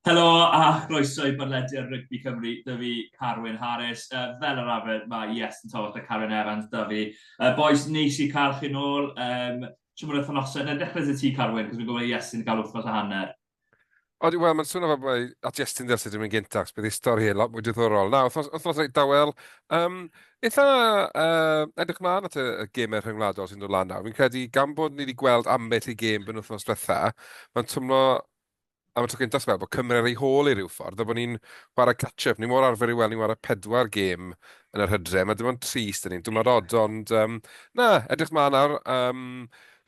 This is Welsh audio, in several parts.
Helo a chroeso i bodlediad Rygbi Cymru, 'da fi Carwyn Harris. Fel yr arfer mae Iestyn Thomas a Carwyn Evans 'da fi. Bois, neis i cael chi nôl. Shwt mae'r wythnosau? Na i ddechrau 'da ti Carwyn, cos fi'n gwybod Iestyn 'di cael wythnos a hanner. Odi, wel, mae'n swnio fel mai at Iestyn ddylse dwi'n mynd gyntaf, achos bydd ei stori e'n lot mwy diddorol. Na, wythnos, wythnos reit dawel. Um, eitha edrych mlaen at y, y gemau rhyngwladol sy'n dod lan nawr. Fi'n credu, gan bod ni wedi gweld ambell i gêm benwythnos diwetha, mae'n twmlo am y tro cyntaf ti'n meddwl bod Cymru ar ei hôl i ryw ffordd, a bod ni'n chwarae catch-up. Ni mor arfer i weld ni'n chwarae pedwar gêm yn yr hydref, mae dim ond tri sydd 'da ni'n dwmlad od, ond um, na, edrych mlaen nawr. Um,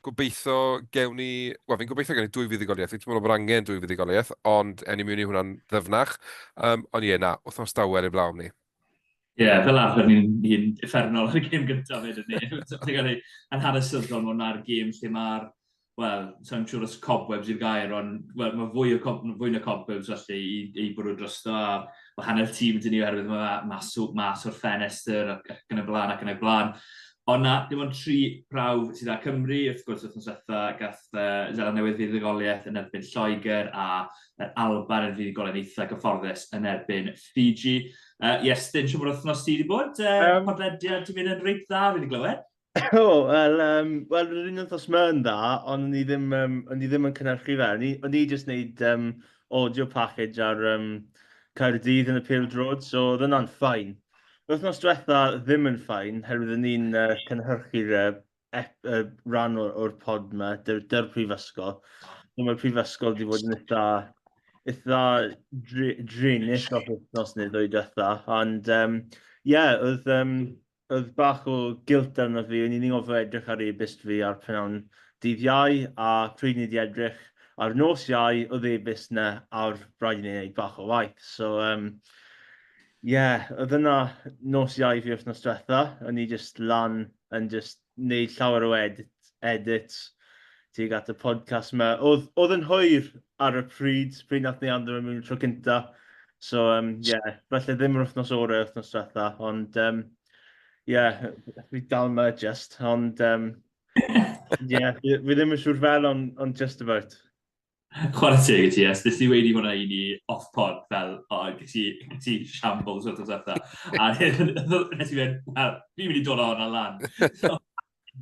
gobeithio gewn ni, wel fi'n gobeithio gewn ni dwy fuddugoliaeth, fi'n teimlo bod angen dwy fuddugoliaeth, ond ewn ni mewn i hwnna'n ddyfnach. Um, ond ie, na, wythnos dawel i'r blawn ni. Ie, yeah, fel arfer ni'n ni uffernol ar y gêm gyntaf fyd, ni. Ti'n cael ei yn hanesyddol, mae hwnna'r gêm lle mae'r, wel, sa'n siŵr os cobwebs yw'r gair, ond well, mae fwy, o cob, fwy na cobwebs felly i, i bwrw drosto, a mae hanner tîm dyn ni oherwydd mae mas, mas o'r ffenestr ac, ac yn y blaen ac yn y blaen. Ond na, dim ond tri prawf sydd â Cymru, wrth gwrs wythnos diwetha gath Seland Newydd fuddugoliaeth yn erbyn Lloegr a yr Alban yn fuddugoliaeth eitha gyfforddus yn erbyn Fiji. Iestyn, siwr bod wythnos ti wedi bod? Podlediad ti'n mynd yn reit dda, fi wedi glywed. O, wel, um, wel, yr un wythnos yma yn dda, ond o'n i ddim, um, o'n i ddim yn cynhyrchu fe. O'n i, o'n i jyst wneud um, audio package ar um, Caerdydd yn y Pêl Droed, so oedd hwnna'n fine. Wythnos diwetha ddim yn fine, herwydd o'n i'n uh, cynhyrchu'r uh, ep, uh, rhan o'r, or pod yma, dy'r, dy'r prifysgol. So mae'r prifysgol wedi bod yn eitha, eitha drinus o'r wythnos neu ddwy diwetha. Ond, um, yeah, oedd, um, oedd bach o guilt arno fi, o'n i'n gorfod edrych ar e-byst fi ar prynhawn dydd Iau, a pryd ni wedi edrych ar nos Iau, oedd e-byst 'na, a oedd rhaid i ni wneud bach o waith. So, um, Ie, oedd yna nos Iau fi wythnos diwetha. O'n i jyst lan yn jyst wneud llawer o edit, edits tuag at y podcast 'ma. Oedd, oedd yn hwyr ar y pryd, pryd nath ni addo fe mewn tro cynta. So, um, yeah, falle ddim yr wythnos orau wythnos diwetha, ond um, yeah, fi dal 'ma just, ond um, yeah, fi, fi ddim yn siŵr fel, ond on just about. Chwarae teg i ti, Iest, nes ti weud i hwnna i ni off-pod fel, o, ges i, ges i shambles wythnos diwetha. A nes i fynd, wel, fi'n mynd i dod â hwnna lan. So,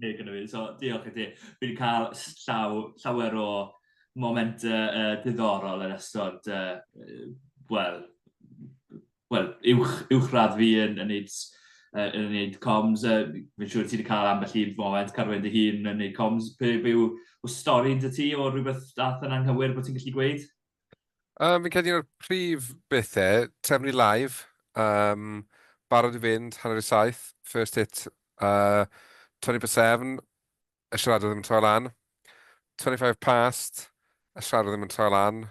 gyda fi, so diolch i ti. Fi wedi cael llaw, llawer o momentau diddorol yn ystod, wel, wel, uwch, uwchradd fi yn, yn neud, yn neud comms. Fi'n siŵr ti wedi cael ambell un moment Carwyn dy hun yn neud comms. Be, be yw, o stori 'da ti o rhywbeth dath yn anghywir bod ti'n gallu gweud? Fi'n credu un o'r prif bethau, trefnu live, um, barod i fynd, 6:30, first hit, 7:20, y siaradwr ddim yn troi lan. 25 past, y siaradwr ddim yn troi lan.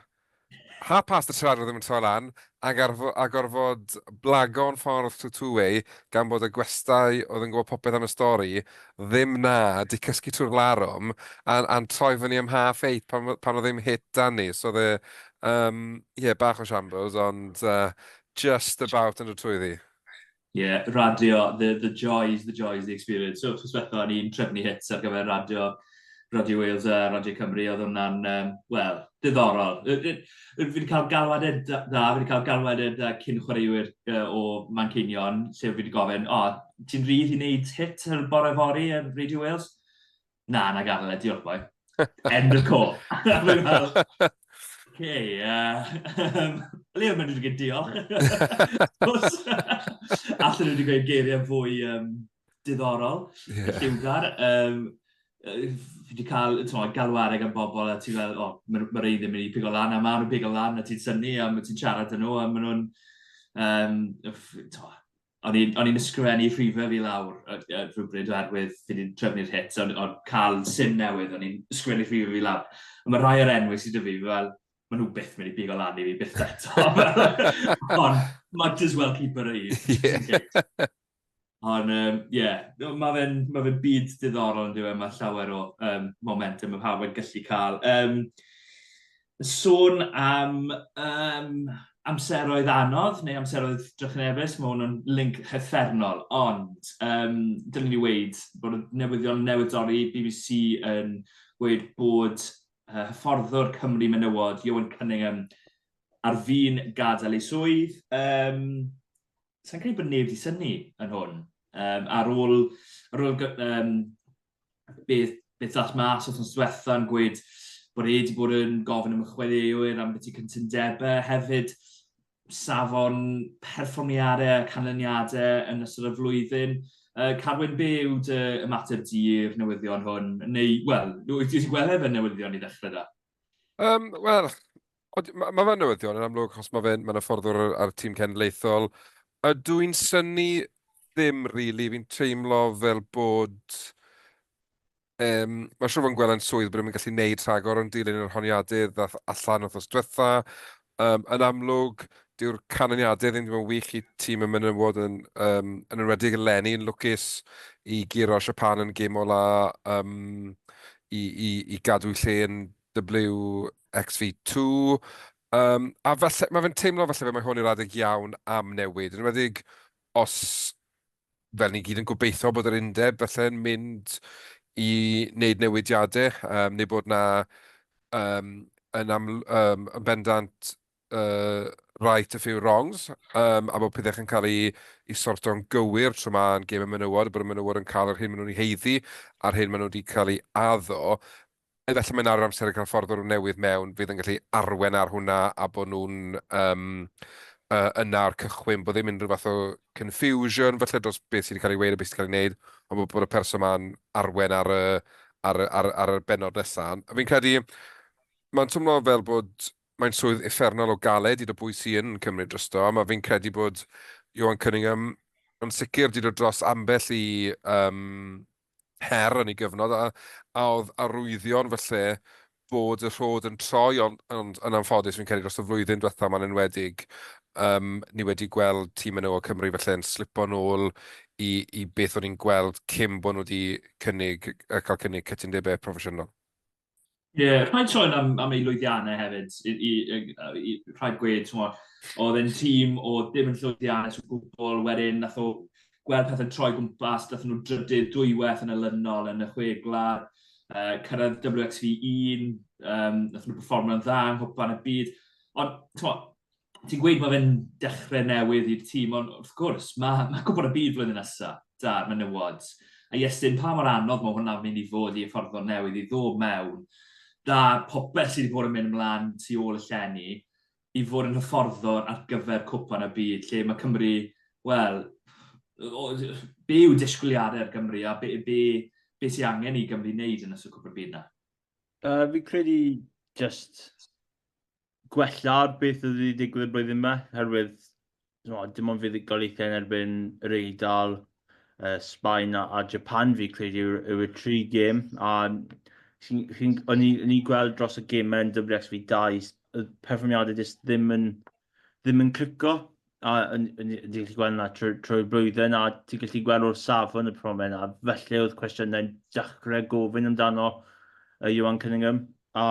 Half past y siaradwr ddim yn troi lan, ac arfo, a gorfod blago'n ffordd trwy two-way gan bod y gwestai oedd yn gwybod popeth am y stori ddim 'na, 'di cysgu trwy'r larwm, a, a'n troi fyny am half eight pan, pan oedd ddim hit 'da ni. So oedd e, um, yeah, bach o shambles, ond just about yn dod trwyddi. Ie, radio, the the joys, the joys, the experience. So, wythnos diwetha o'n i'n trefnu hits ar gyfer radio, Radio Wales a Radio Cymru, oedd hwnna'n, um, wel, diddorol. Fi wedi cael galwadau da, da, fi wedi cael galwadau da cyn chwaraewyr o Manceinion, lle fi wedi gofyn, o, oh, ti'n rhydd i wneud hit ar bore fory ar Radio Wales? Na, na gadael e, diolch boi. End of call. A fi'n fel, okay, le maen nhw wedi gweud diolch. Allan nhw wedi gweud geiriau fwy diddorol, yeah. lliwgar. Fi wedi cael t'mo, galwadau gan bobl a ti'n fel, o, oh, mae ma rei ddim yn mynd i pigo lan, a maen nhw'n pigo lan a ti'n synnu a ti'n siarad â nhw a maen nhw'n, um, O'n i'n o'n i'n ysgrifennu rhifau fi lawr rhywbryd oherwydd fi 'di trefnu'r hit, ond ond cael sim newydd, o'n i'n ysgrifennu rhifau fi lawr. A mae rhai o'r enwau sydd 'da fi fel, maen nhw byth mynd i bigo lan i fi byth eto. Ond might as well keep it a just in case. Ond um, yeah, mae fe'n ma fe byd diddorol yn dyw e, mae llawer o um, momentum mae pawb yn gallu cael. Um, Sôn am um, amseroedd anodd neu amseroedd drychinebus, mae hwn yn link uffernol, ond um, dylwn ni weud bod y newyddion newydd dorri, BBC yn gweud bod hyfforddwr Cymru menywod, Ioan Cunningham, ar fin gadael ei swydd. Um, Sa'n credu bod neb wedi synnu yn hwn. Um, ar ôl, ar ôl um, beth, beth ddath mas wythnos diwetha yn gweud bod e wedi bod yn gofyn am y chwaraewyr am beth i cytundebau hefyd safon perfformiadau a canlyniadau yn ystod y flwyddyn. Carwyn, be yw dy ymateb di i'r newyddion hwn? Neu, wel, wyt ti'n gweld e fel newyddion i ddechrau da? Um, Wel, mae ma fe'n newyddion yn amlwg, achos mae fe'n ma hyfforddwr ar, ar tîm cenedlaethol. Ydw i'n synnu? Ddim rili. Fi'n teimlo fel bod... Um, mae'n siŵr fod yn gweld yn swydd bod ddim yn gallu gwneud rhagor yn dilyn yr honiadau ddath allan wythnos diwetha. Um, yn amlwg, dyw'r canlyniadau ddim wedi bod yn wych i tîm y menywod yn, um, yn enwedig eleni, yn lwcus i guro Japan yn gêm ola um, i, i, i gadw lle yn WXV2. Um, a falle, mae fe'n teimlo falle fe mae hwn yw'r adeg iawn am newid, yn enwedig os, fel ni gyd yn gobeithio bod yr undeb falle'n mynd i wneud newidiadau, um, neu bod na um, yn, aml, um, yn bendant uh, right a few wrongs, um, a bod pethau yn cael ei, ei sorto'n gywir tro ma yn gêm y menywod, a bod y menywod yn cael yr hyn maen nhw'n ei haeddu a'r hyn maen nhw wedi cael ei addo. Efallai mae'n ar amser i cael ffordd o'r newydd mewn fydd yn gallu arwen ar hwnna a bod nhw'n um, uh, yna o'r cychwyn, bod ddim unrhyw fath o confusion falle dros beth sydd wedi cael ei weud a beth sydd wedi cael ei wneud, ond bod, bod y person ma'n arwen ar y, ar, ar, ar y bennod nesaf. A fi'n credu, mae'n twmlo fel bod mae'n swydd uffernol o galed i dy bwy sy yn cymryd drosto, a ma' fi'n credu bod Ioan Cunningham yn sicr 'di dod dros ambell i um, her yn ei gyfnod, a, a oedd arwyddion falle bod y rhod yn troi, ond, ond yn anffodus fi'n credu dros y flwyddyn diwetha ma'n enwedig, um, ni wedi gweld tîm menywod Cymru falle yn slipo nôl i, i beth o'n i'n gweld cyn bod nhw wedi cynnig, cael cynnig cytundebau proffesiynol. Ie, yeah, rhaid sôn am, am ei lwyddiannau hefyd. I, i, i, i, rhaid gweud, oedd e'n tîm o ddim yn llwyddiannus o gwbl, wedyn nath o gweld pethau'n troi gwmpas, nath nhw drydydd dwywaith yn olynol yn y chwe gwlad, cyrraedd WXV1, um, nath nhw performio'n dda yng Nghwpan y Byd. Ond, ti'n gweud mae fe'n dechrau newydd i'r tîm, ond wrth gwrs, mae, mae Cwpan y Byd flwyddyn nesaf, da'r menywod. A Iestyn, pa mor anodd mae hwnna'n mynd i fod i hyfforddwr newydd i ddod mewn, da popeth sydd wedi bod yn mynd ymlaen tu ôl y llenni, i fod yn hyfforddwr ar gyfer Cwpan y Byd, lle mae Cymru, wel, be yw disgwyliadau ar Gymru a be, be, be sy'n angen i Gymru wneud yn ystod Cwpan y Byd na? Fi'n credu just gwella ar beth oedd wedi digwydd y blwyddyn yma, herwydd no, dim ond fuddugoliaethau yn erbyn yr Eidal, uh, Sbaen a, a Japan fi credu yw, yw y tri gêm. A o'n i'n gweld dros y gemau yn WXV 2, y perfformiadau jyst ddim yn, ddim yn clico. A ti'n gallu gweld yna trwy'r trwy blwyddyn, a ti'n gallu gweld o'r safon y perfformiad yna. Felly oedd cwestiynau'n dechrau gofyn amdano uh, Iwan Cunningham. A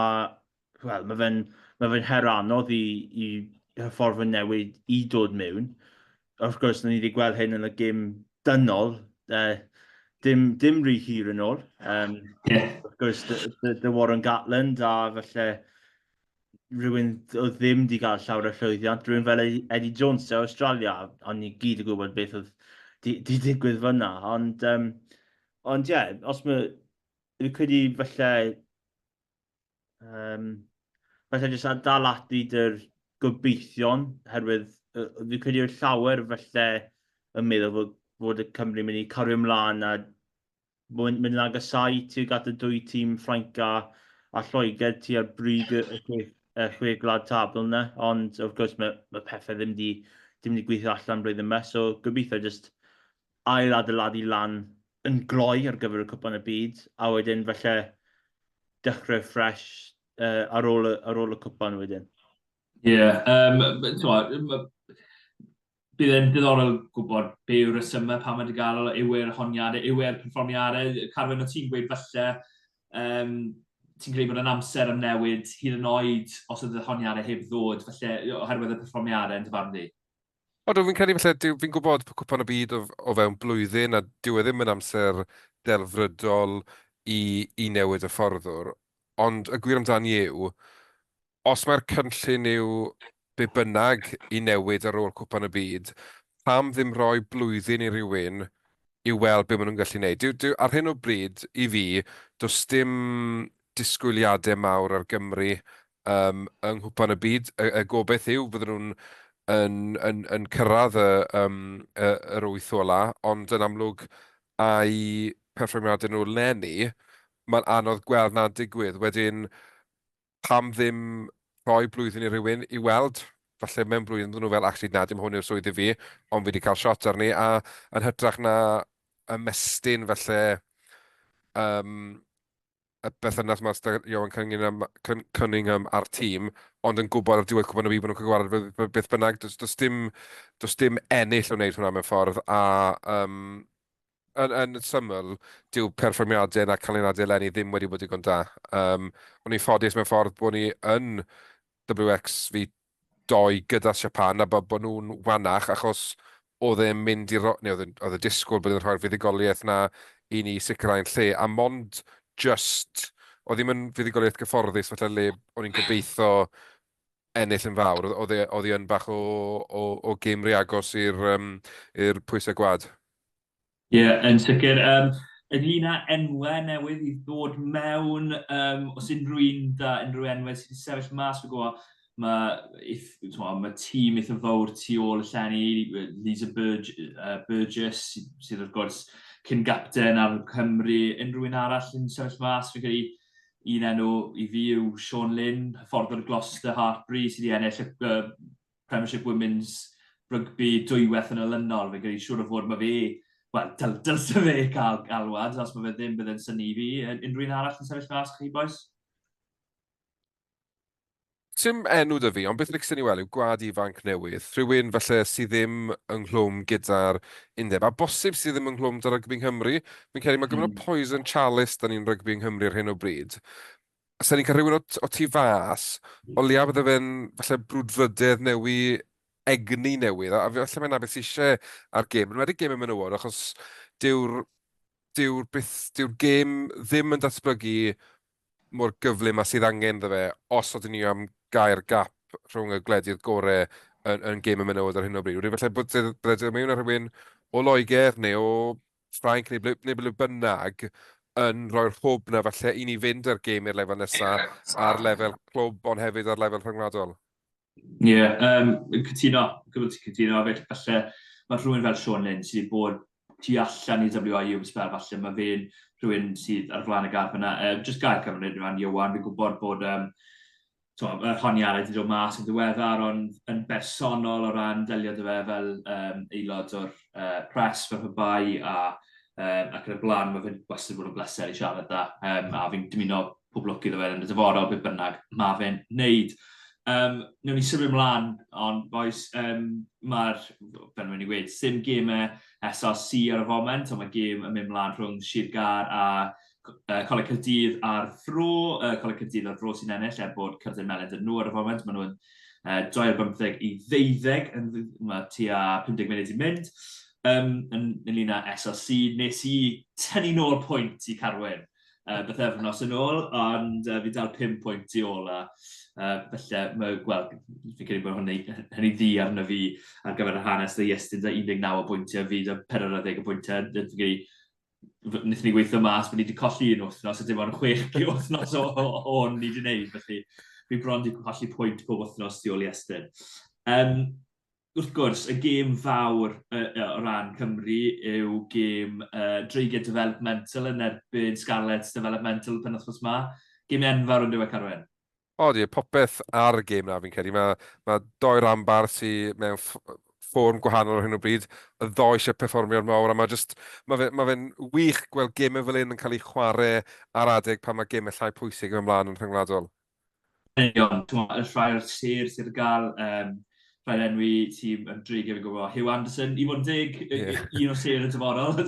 wel, mae fe'n ma fe her anodd i, i hyfforddwyr newid i dod mewn. Wrth gwrs, ni wedi gweld hyn yn y gym dynol, uh, dim, dim rhy hir yn ôl. Um, yeah. Wrth gwrs, dy, dy, dy Warren Gatland a falle rhywun oedd ddim wedi cael llawer o llwyddiant, rhywun fel Eddie Jones o Australia, ond ni gyd yn gwybod beth oedd di, di digwydd fyna. Ond, um, ond ie, yeah, os mae, fi'n credu falle Um, falle jyst a dal ati dy'r gobeithion, herwydd uh, fi'n credu yw'r llawer falle yn meddwl fod, fod y Cymru mynd i cario ymlaen a mynd, mynd yn agosau tuag at y dwy tîm Ffrainc a, a Lloegr tua'r brig y, y, chwe, y chwe gwlad tabl yna, ond wrth gwrs mae, mae pethau ddim di, ddim di gweithio allan blwyddyn yma, so gobeithio jyst ail adeiladu lan yn gloi ar gyfer y Cwpan y Byd, a wedyn falle dechrau ffres uh, ar, ôl, ar ôl y cwpan wedyn. Ie, yeah, um, bydd e'n diddorol gwybod be yw'r rhesymau pam mae wedi gael yw e'r honiadau, yw e'r perfformiadau. Carwyn, o ti'n gweud falle, um, ti'n credu bod yn amser am newid hyd yn oed os oedd y honiadau heb ddod, falle oherwydd y perfformiadau yn dy farn di? Odw, fi'n credu falle, dyw, fi'n gwybod bod Cwpan y Byd o, o fewn blwyddyn a dyw e ddim yn amser delfrydol i, i newid y fforddwr, ond y gwir amdani yw, os mae'r cynllun yw be bynnag i newid ar ôl Cwpan y Byd, pam ddim rhoi blwyddyn i rywun i weld be maen nhw'n gallu gwneud? Dyw, dyw, ar hyn o bryd, i fi, does dim disgwyliadau mawr ar Gymru um, yng Nghwpan y Byd. Y, y gobeith yw fydden nhw'n yn, yn, yn cyrraedd y, um, y, yr wyth ola, ond yn amlwg a'i perfformiadau nhw leni, mae'n anodd gweld na'n digwydd. Wedyn, pam ddim rhoi blwyddyn i rywun i weld, falle mewn blwyddyn bydden nhw fel, actually na, dim hwn yw'r swydd i fi, ond fi wedi cael shot arni, a yn hytrach na ymestyn falle um, y berthynas 'ma sydd 'da Ioan Cunningham, Cunningham a'r tîm, ond yn gwybod ar diwedd Cwpan y Byd bod nhw'n cael gwared beth bynnag, does, does, dim, does dim ennill o wneud hwnna mewn ffordd, a um, yn, yn syml, dyw perfformiadau na canlyniadau eleni ddim wedi bod digon da. Um, o'n i'n ffodus mewn ffordd bod ni yn WXV 2 gyda Siapan a bod, bod nhw'n wanach achos oedd e'n mynd i ro-, neu oedd oedd y disgwyl bod e'n rhoi'r fuddugoliaeth na i ni sicrhau'n lle, a mond just, oedd ddim yn fuddugoliaeth gyfforddus falle le o'n i'n gobeithio ennill yn fawr, oedd e, oedd hi yn bach o, o, o gêm rhy agos i'r um, i'r pwysau gwad. Ie, yeah, yn sicr. Um, ynglyn â enwau newydd i ddod mewn, um, os unrhyw un da, unrhyw enwau sydd wedi sefyll mas, fi'n gwybod, mae, mae tîm eitha fawr tu ôl y llenni, Lisa Burge, Burgess, sydd wrth gwrs cyn gapten ar Cymru, unrhyw un arall yn sefyll mas, fi'n credu un enw i fi yw Sean Lynn, hyfforddwr Gloucester Hartpury, sydd wedi ennill y Premiership Women's Rugby dwywaith yn olynol. Fi'n credu siŵr o fod mae fe, wel, dyl, dylse fe cael galwad, os mae fe ddim, bydd e'n synnu fi. Unrhyw un arall yn sefyll mas chi, boys? Sim enw 'da fi, ond beth licsen i weld yw gwlad ifanc newydd, rhywun falle sydd ddim ynghlwm gyda'r undeb, a bosib sydd ddim ynghlwm 'da rygbi Nghymru. Fi'n credu mae gymaint o poison chalice 'da ni'n rygbi yng Nghymru ar hyn o bryd. Os ni'n cael rhywun o, o tu fas, o leia bydde fe'n falle brwdfrydedd newi, egni newydd, a falle mae 'na beth sydd eisiau ar gêm, yn enwedig gêm y menywod, achos dyw'r dyw'r beth, dyw'r gêm ddim yn datblygu mor gyflym â sydd angen iddo fe os ydyn ni am gau'r gap rhwng y gwledydd gore yn, yn gêm y menywod ar hyn o bryd. Wedyn falle bod bydde dod mewn â rhywun o Loegr neu o Ffrainc neu ble, neu ble bynnag yn rhoi'r hwb na falle i ni fynd â'r gêm i'r lefel nesaf ar lefel clwb ond hefyd ar lefel rhyngwladol. Ie, yeah, um, cytuno, gwybod ti'n cytuno, felly falle mae rhywun fel Sean Lynn sydd wedi bod tu allan i WIU am sbel, falle mae fe'n rhywun sydd ar flaen y gad fyna. Um, just gair cymryd rhan Iwan, fi'n gwybod bod um, yr honiadau wedi dod mas yn ddiweddar, ond yn bersonol o ran delio dy fe fel um, aelod o'r uh, press fel pe bai a um, ac yn y blaen, mae fe'n wastad bod yn bleser i siarad da, um, a fi'n dymuno pob lwc iddo fe yn y dyfodol, beth bynnag mae fe'n neud. Um, newn ni symud ymlaen, ond boys, um, mae'r, fel mae'n i gweud, sim gemau SRC ar y foment, ond mae gêm yn mynd mlaen rhwng Sir Gâr a uh, Coleg Caerdydd a'r Fro. Coleg Caerdydd a'r Fro sy'n ennill, er bod Cerdyn Melyn dyn nhw ar y foment. Maen nhw'n 2 ar 15 i 12, yn, mae tua 50 munud i mynd. Um, yn, ynglyn â SRC, nes i tynnu nôl pwynt i Carwyn uh, bythefnos yn ôl, ond uh, fi dal 5 pwynt tu ôl a uh, felly, mae, wel, fi'n credu bod hynny, hynny ddi arno fi ar gyfer yr hanes da Iestyn da 19 o bwyntiau, fi da 40 o bwyntiau, fi'n credu wnaethon ni weithio mas, bod ni wedi colli un wythnos a dim ond chwech wythnos o, o, o hwn ni wedi gwneud, felly fi bron wedi colli pwynt pob wythnos tu ôl i Estyn. Um, wrth gwrs, y gêm fawr uh, o ran Cymru yw gêm uh, Dreigiau Developmental yn erbyn Scarlets Developmental pen wythnos ma. Gêm enfawr yn diwedd Carwen. O di, popeth ar y gêm na fi'n credu. Mae, mae doi ranbarth sydd mewn fform gwahanol ar hyn o bryd, y ddoi eisiau perfformio'r mawr, a mae just, mae fe'n ma fe wych gweld gemau fel hyn yn cael ei chwarae ar adeg pan mae gemau llai pwysig yn ymlaen yn rhyngwladol. Yn union, t'mo', y rhai o'r sêr sydd ar gael, um, rhaid enwi tîm yn Dreigiau fi'n gwybod, Hugh Anderson, i fod yn deg, yeah. un o sêr y dyfodol.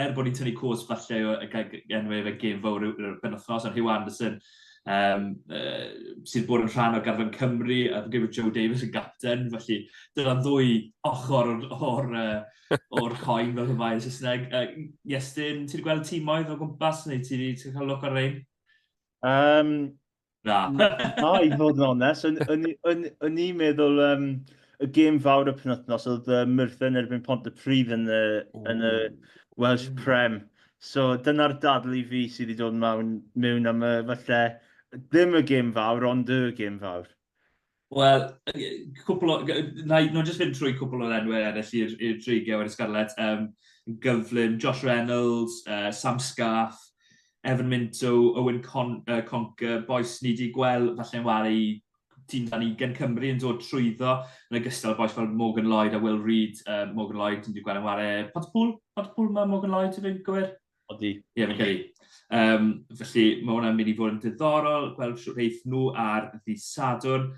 er bod ni'n tynnu cwrs falle o enwi fe gêm fawr yw'r penwythnos, ond Hugh Anderson, um, uh, sydd bod yn rhan o garfan Cymru, a fi'n gwybod Joe Davis yn gapten, felly dyna'n ddwy ochr o'r, or, uh, or coin fel y mae yn Saesneg. Uh, Iestyn, ti wedi gweld tîmoedd o gwmpas, neu ti wedi cael look ar ein? Um, Na. Na, i fod yn onest, o'n i'n meddwl um, y gêm fawr y penwythnos oedd uh, Merthyr yn erbyn Pontypridd yn y, yn y Welsh Prem. So dyna'r dadl i fi sydd wedi dod mewn, mewn am y, falle, ddim y gêm fawr, ond y gêm fawr. Wel, cwpl o... Na i jyst fynd trwy cwpl o'r enwau eraill i'r dreigiau wedi Scarlett. Um, gyflym, Josh Reynolds, Sam Scarf, Evan Minto, Owen Con Conker, bois ni wedi gweld falle'n wario i tîm dan 20 Cymru yn dod trwyddo, yn ogystal bois fel Morgan Lloyd a Will Reid. Morgan Lloyd, ni wedi gweld yn wario Pontypool? Pontypool mae Morgan Lloyd, ti'n fi'n gywir? Odi. Ie, yeah, fi'n credu. Um, felly mae hwnna'n mynd i fod yn diddorol, gweld sut reith nhw ar ddydd Sadwrn.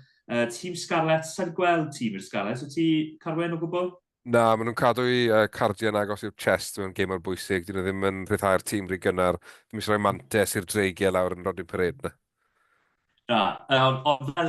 Tîm Scarlets, sa'n gweld tîm i'r Scarlets, wyt ti, Carwen, o gwbl? Na, maen nhw'n cadw i cardiau yn agos i'r chest mewn gêm mor bwysig. Dyn nhw ddim yn rhyddhau'r tîm rhy gynnar. Ddim eisiau rhoi mantes i'r dreigiau lawr yn Rodney Parade na. Na, ond on, fel,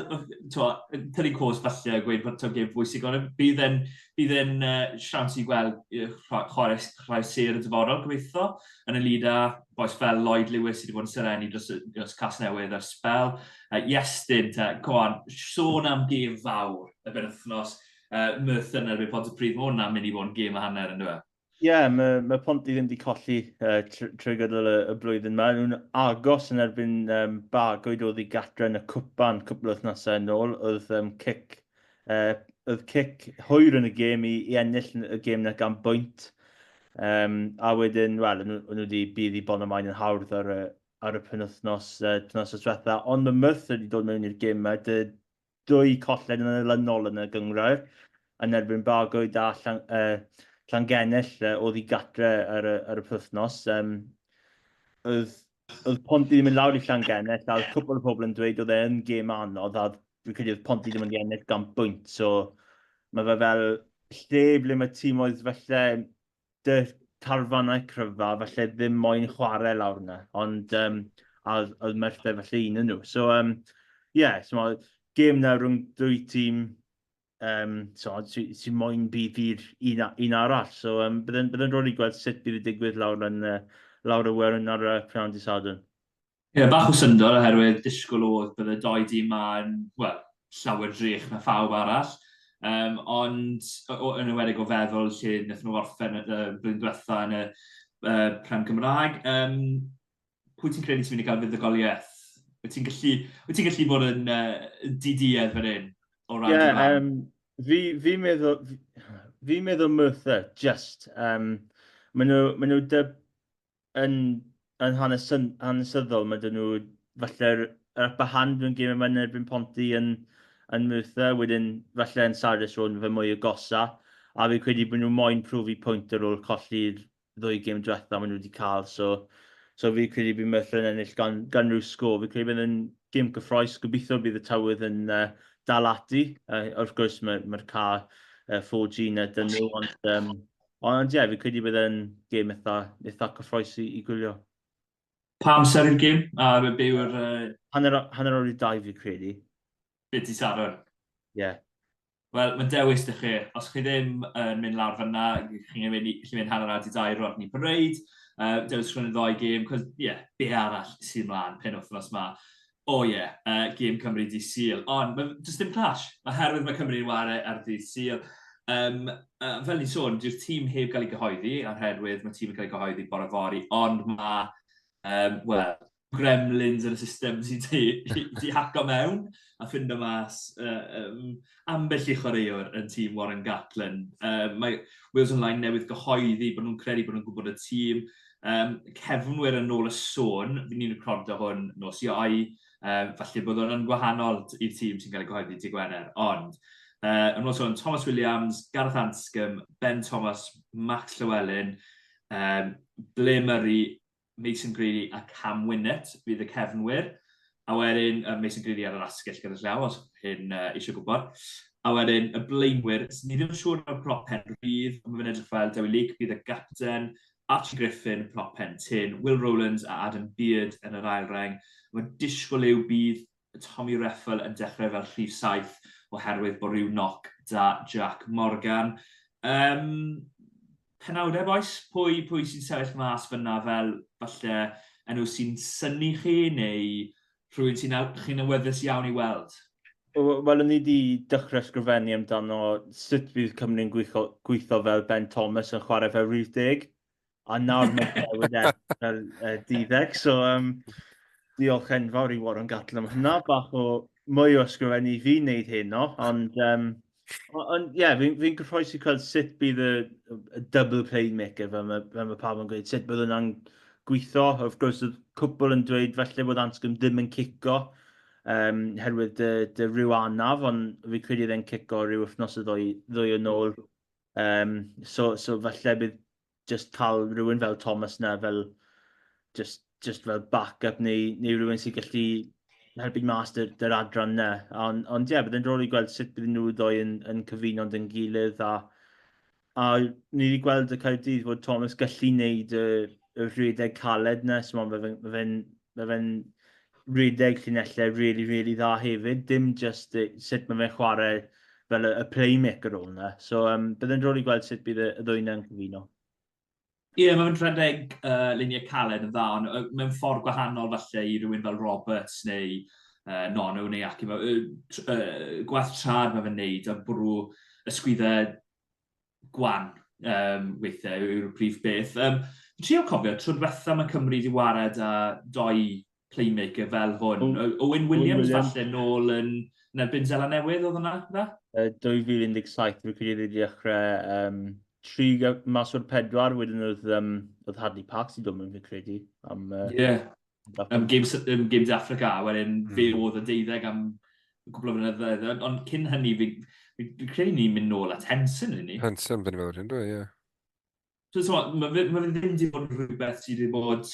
t'mo, tynnu cos falle a gweud bod taw gêm bwysig, ond bydd e'n bydd e'n uh, siawns i gweld chwarae, chwarae sêr y dyfodol, gobeithio, yn y lid â bois fel Lloyd Lewis sydd wedi bod yn serennu dros, dros Casnewydd ers sbel. Iestyn, te, go on, sôn am gêm fawr y benwythnos, Merthyr yn erbyn Pontypridd, mae hwnna'n mynd i fod yn gêm a hanner, yn dweud? Ie, yeah, mae, mae Ponty ddim wedi colli uh, trwy gydol y, y blwyddyn yma. Nhw'n agos yn erbyn um, Bargoed oedd i gatre yn y cwpan cwpl o wythnosau yn ôl. Oedd um, cic, uh, oedd cic hwyr yn y gêm i, i ennill y gêm na gan bwynt. Um, a wedyn, wel, nhw, nhw wedi bydd i Bonymaen yn hawdd ar y, ar y penwythnos, uh, penwythnos diwetha. Ond mae Merthyr wedi dod mewn i'r gêm yma. Dy, dwy colled yn olynol yn y gynghrair yn erbyn Bargoed a Llan, uh, Llangennell uh, oedd i gatre ar y, ar y pythnos. Um, oedd, oedd Ponty ddim yn lawr i Llangennell a oedd cwpl o pobl yn dweud oedd e'n gêm anodd a dwi'n credu oedd Ponty ddim yn ennill gan bwynt. So mae fe fel lle ble mae tîm oedd felly dy carfanau cryfa, falle ddim moyn chwarae lawr yna, ond um, a oedd Merthyr falle un yn nhw. So, um, yeah, so mae gêm na rhwng dwy tîm um, so, sy'n sy moyn bydd i'r un, un arall. So, um, byddai'n bydde rôl i gweld sut bydd y digwydd lawr yn uh, lawr y werin ar uh, prynhawn dydd Sadwrn. Ie, yeah, bach o syndod oherwydd disgwyl oedd bydde doi dîm ma'n, wel, llawer drych na phawb arall. Um, ond o, yn enwedig o feddwl lle wnaethon nhw orffen y blwyddyn diwetha yn y uh, Prem Cymraeg. Um, pwy ti'n credu sy'n mynd i gael fuddugoliaeth? Wyt ti'n gallu, wyt ti'n gallu bod yn uh, diduedd fan hyn? O ran yeah, um, fi, fi meddwl, fi, fi meddwl Merthyr, just. Um, maen nhw, maen nhw dy, yn, yn hanesyn, hanesyddol, mae dyn nhw falle'r yr upper hand mewn gêm yma yn erbyn Ponty yn, yn Merthyr, wedyn falle yn Sardis Road fe mwy agosa, a fi credu bod nhw moyn profi pwynt ar ôl colli'r ddwy gêm diwetha maen nhw wedi cael, so, so fi credu bydd Merthyr yn ennill gan, gan rhyw sgôr. Fi credu bydd yn gêm gyffroes, gobeithio bydd y tywydd yn uh, dal ati. Uh, wrth gwrs mae'r mae car uh, 4G na dyn nhw, ond um, Ond ie, yeah, fi credu bydd e'n gêm eitha, eitha cyffroes i, i gwylio. Pa amser yw'r gêm? A be yw'r... Uh... Hanner, hanner o'r i dau fi credu. Beth ti Sadwrn? Ie. Yeah. Wel, mae'n dewis dy chi. Os chi ddim yn mynd lawr fyna, chi'n mynd, chi mynd hanner awr i dau Rodney Parade. Dewis rhwng y ddoi gêm, cos, ie, yeah, be arall sy'n mlaen pen wythnos ma. O oh, ie, yeah, gêm Cymru dydd Sul. Ond, mae does dim clash, oherwydd mae Cymru'n ware ar dydd Sul. Um, fel ni'n sôn, dyw'r tîm heb gael ei gyhoeddi, oherwydd mae tîm yn cael ei gyhoeddi bore fory, ond mae, um, wel, gremlins yn y system sydd wedi di haco mewn a ffindo mas uh, um, ambell i chwaraewr yn tîm Warren Gatland. Uh, mae Wales Online newydd gyhoeddi bod nhw'n credu bod nhw'n gwybod y tîm. Um, cefnwyr yn ôl y sôn, fi'n ni'n recordo hwn nos Iau, um, falle bod hwn yn gwahanol i'r tîm sy'n cael ei gyhoeddi dydd Gwener, ond uh, yn ôl sôn, Thomas Williams, Gareth Anscombe, Ben Thomas, Max Llewellyn, um, Blair Murray, Mason Greeley a Cam Winnett fydd y cefnwyr. A wedyn, uh, Mason Greeley ar yr asgell gyda llaw, os hyn uh, eisiau gwybod. A wedyn, y blaenwyr, ni ddim yn siŵr o'r prop pen rhydd, ond mae'n edrych fel Dewi Leake bydd y gapten, Archie Griffin, prop pen tyn, Will Rowlands a Adam Beard yn yr ail reng. Mae disgwyl yw bydd Tommy Reffel yn dechrau fel rhif saith oherwydd bod rhyw knock da Jack Morgan. Um, penawdau, boys? Pwy, pwy sy'n sefyll mas fyna fel falle enw sy'n synnu chi neu rhywun sy'n chi'n awyddus iawn i weld? Wel, o'n i wedi dechrau ysgrifennu amdano sut bydd Cymru'n gweithio, gweithio fel Ben Thomas yn chwarae fel rhif deg, a nawr mae'n newid e fel deuddeg. So, diolch enfawr i Warren Gatland am hynna. Bach o mwy o ysgrifennu i fi wneud heno, ond ond ie, yeah, fi'n fi gyffroes i gweld sut bydd y, y double playmaker, fel mae, fel mae pawb yn gweud, sut bydd hwnna'n gweithio. Of course, oedd cwpl yn dweud falle bod Anscombe ddim yn cico um, herwydd dy, dy rhyw anaf, ond fi credu oedd e'n cico rhyw wythnos o ddwy, ddwy yn ôl. Um, so, so falle bydd just cael rhywun fel Thomas na fel just, just fel backup neu, neu rhywun sy'n gallu helpu mas dy'r, dy'r adran na. Ond, ond ie, yeah, bydd yn drol i gweld sut bydd nhw ddoi yn, yn cyfuno dyn gilydd a, a ni wedi gweld y Caerdydd fod Thomas gallu wneud y, y rhedeg caled na, so mae fe'n ma fe ma fe rhedeg llinellau really, really dda hefyd, dim just sut mae fe'n chwarae fel y, y playmaker rôl yna. So, um, bydd yn drol i gweld sut bydd y, y ddwy yna'n cyfuno. Ie, yeah, mae'n rhedeg luniau caled yn dda, ond mewn ffordd gwahanol falle i rhywun fel Roberts neu Nonu neu Aki. Gwaith trad mae fe'n neud a bwrw ysgwyddau gwan um, weithiau yw'r prif beth. Um, trio cofio, tro diwetha mae Cymru wedi wared â doi playmaker fel hwn. O, Owen Williams, Williams falle nôl yn, yn erbyn Zela Newydd oedd hwnna, fe? Uh, 2017, fi'n credu wedi dechrau um, tri mas o'r pedwar, wedyn oedd, um, oedd Hadley Parks i dod mewn fi'n credu. Am, uh, yeah. Am Games, um, Games Africa, a wedyn mm. fe oedd y deuddeg am gwbl o flynyddoedd. Ond cyn hynny, fi, fi, fi credu ni'n mynd nôl at Henson, ni. Henson, fi'n meddwl, dwi, ie. So, so, mae fe, ma fe ddim wedi bod yn rhywbeth sydd wedi bod...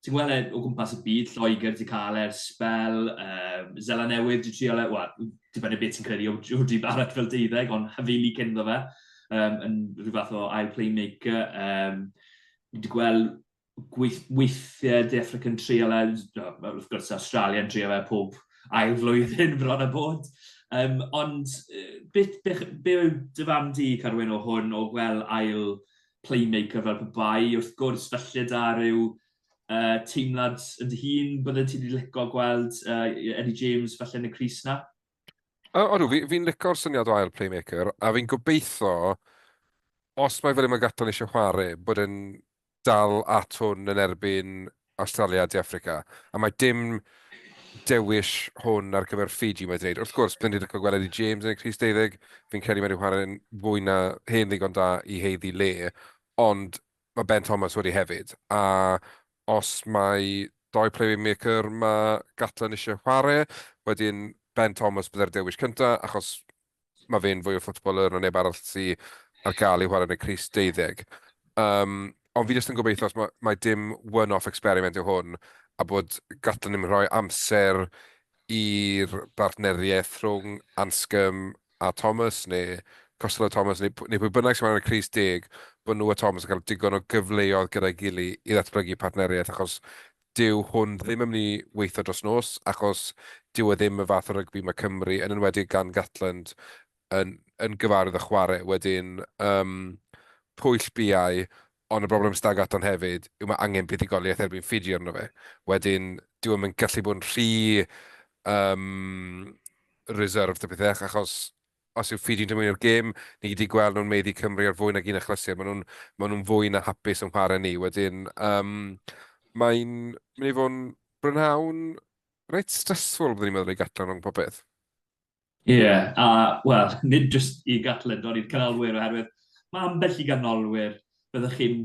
Ti'n gweld e o gwmpas y byd, Lloegr wedi cael e'r spel, um, Zela Newydd wedi trial e, wel, dibynnu beth ti'n credu o Jody Barrett fel deuddeg, ond hyfili cynddo fe, um, yn rhyw fath o ail playmaker. Um, wedi gweld gweith, weithiau De Africa'n trial e, wrth gwrs Australia yn trio fe pob ail flwyddyn bron a bod. Um, ond beth, be, be yw dy farn di, Carwyn, o hwn, o gweld ail playmaker fel pe bai? Wrth gwrs, felly da rhyw uh, teimlad yn dy hun, bydde ti wedi licio gweld uh, Eddie James falle yn y crys na? Odw, fi'n fi licio'r syniad o ail playmaker, a fi'n gobeithio, os mae fel y mae Gatland eisiau chwarae, bod e'n dal at hwn yn erbyn Awstralia a De Affrica. A mae dim dewis hwn ar gyfer Fiji mae dweud. Wrth gwrs, byddwn ni'n licio gweld Eddie James yn y crys deuddeg. Fi'n credu mae wedi chwarae'n fwy na hen ddigon da i heiddi le. Ond mae Ben Thomas wedi hefyd. A os mae doi playmaker mae Gatland eisiau chwarae, wedyn Ben Thomas byddai'r dewis cyntaf, achos mae fe'n fwy o footballer na neb arall sy ar gael i chwarae yn y crys deuddeg. Um, ond fi jyst yn gobeithio, os mae, mae dim one-off experiment yw hwn, a bod Gatland ddim yn rhoi amser i'r bartneriaeth rhwng Anscombe a Thomas, neu Costello Thomas, neu, neu pwy bynnag sy'n chwarae yn y crys deg, bod nhw a Thomas yn cael digon o gyfleoedd gyda'i gilydd i ddatblygu partneriaeth, achos dyw hwn ddim yn mynd i weithio dros nos, achos dyw e ddim y fath o rygbi mae Cymru, yn enwedig gan Gatland, yn, yn gyfarwydd â chwarae. Wedyn, um, pwyll biau, ond y broblem sydd â Gatland hefyd yw mae angen buddugoliaeth erbyn Fiji arno fe. Wedyn, dyw e'm yn gallu bod yn rhy um, reserved a pethau, achos os yw Fiji'n dod mewn i'r gêm, ni wedi gweld nhw'n maeddu Cymru ar fwy nag un achlysur. Maen nhw'n maen nhw fwy na hapus yn chwarae ni. Wedyn, um, mae'n mynd i fod yn brynhawn reit stressful, byddwn i'n meddwl, i Gatland rhwng popeth. Ie, yeah, a wel, nid jyst i Gatland, ond i'r canolwyr, oherwydd mae ambell i ganolwyr byddwch chi'n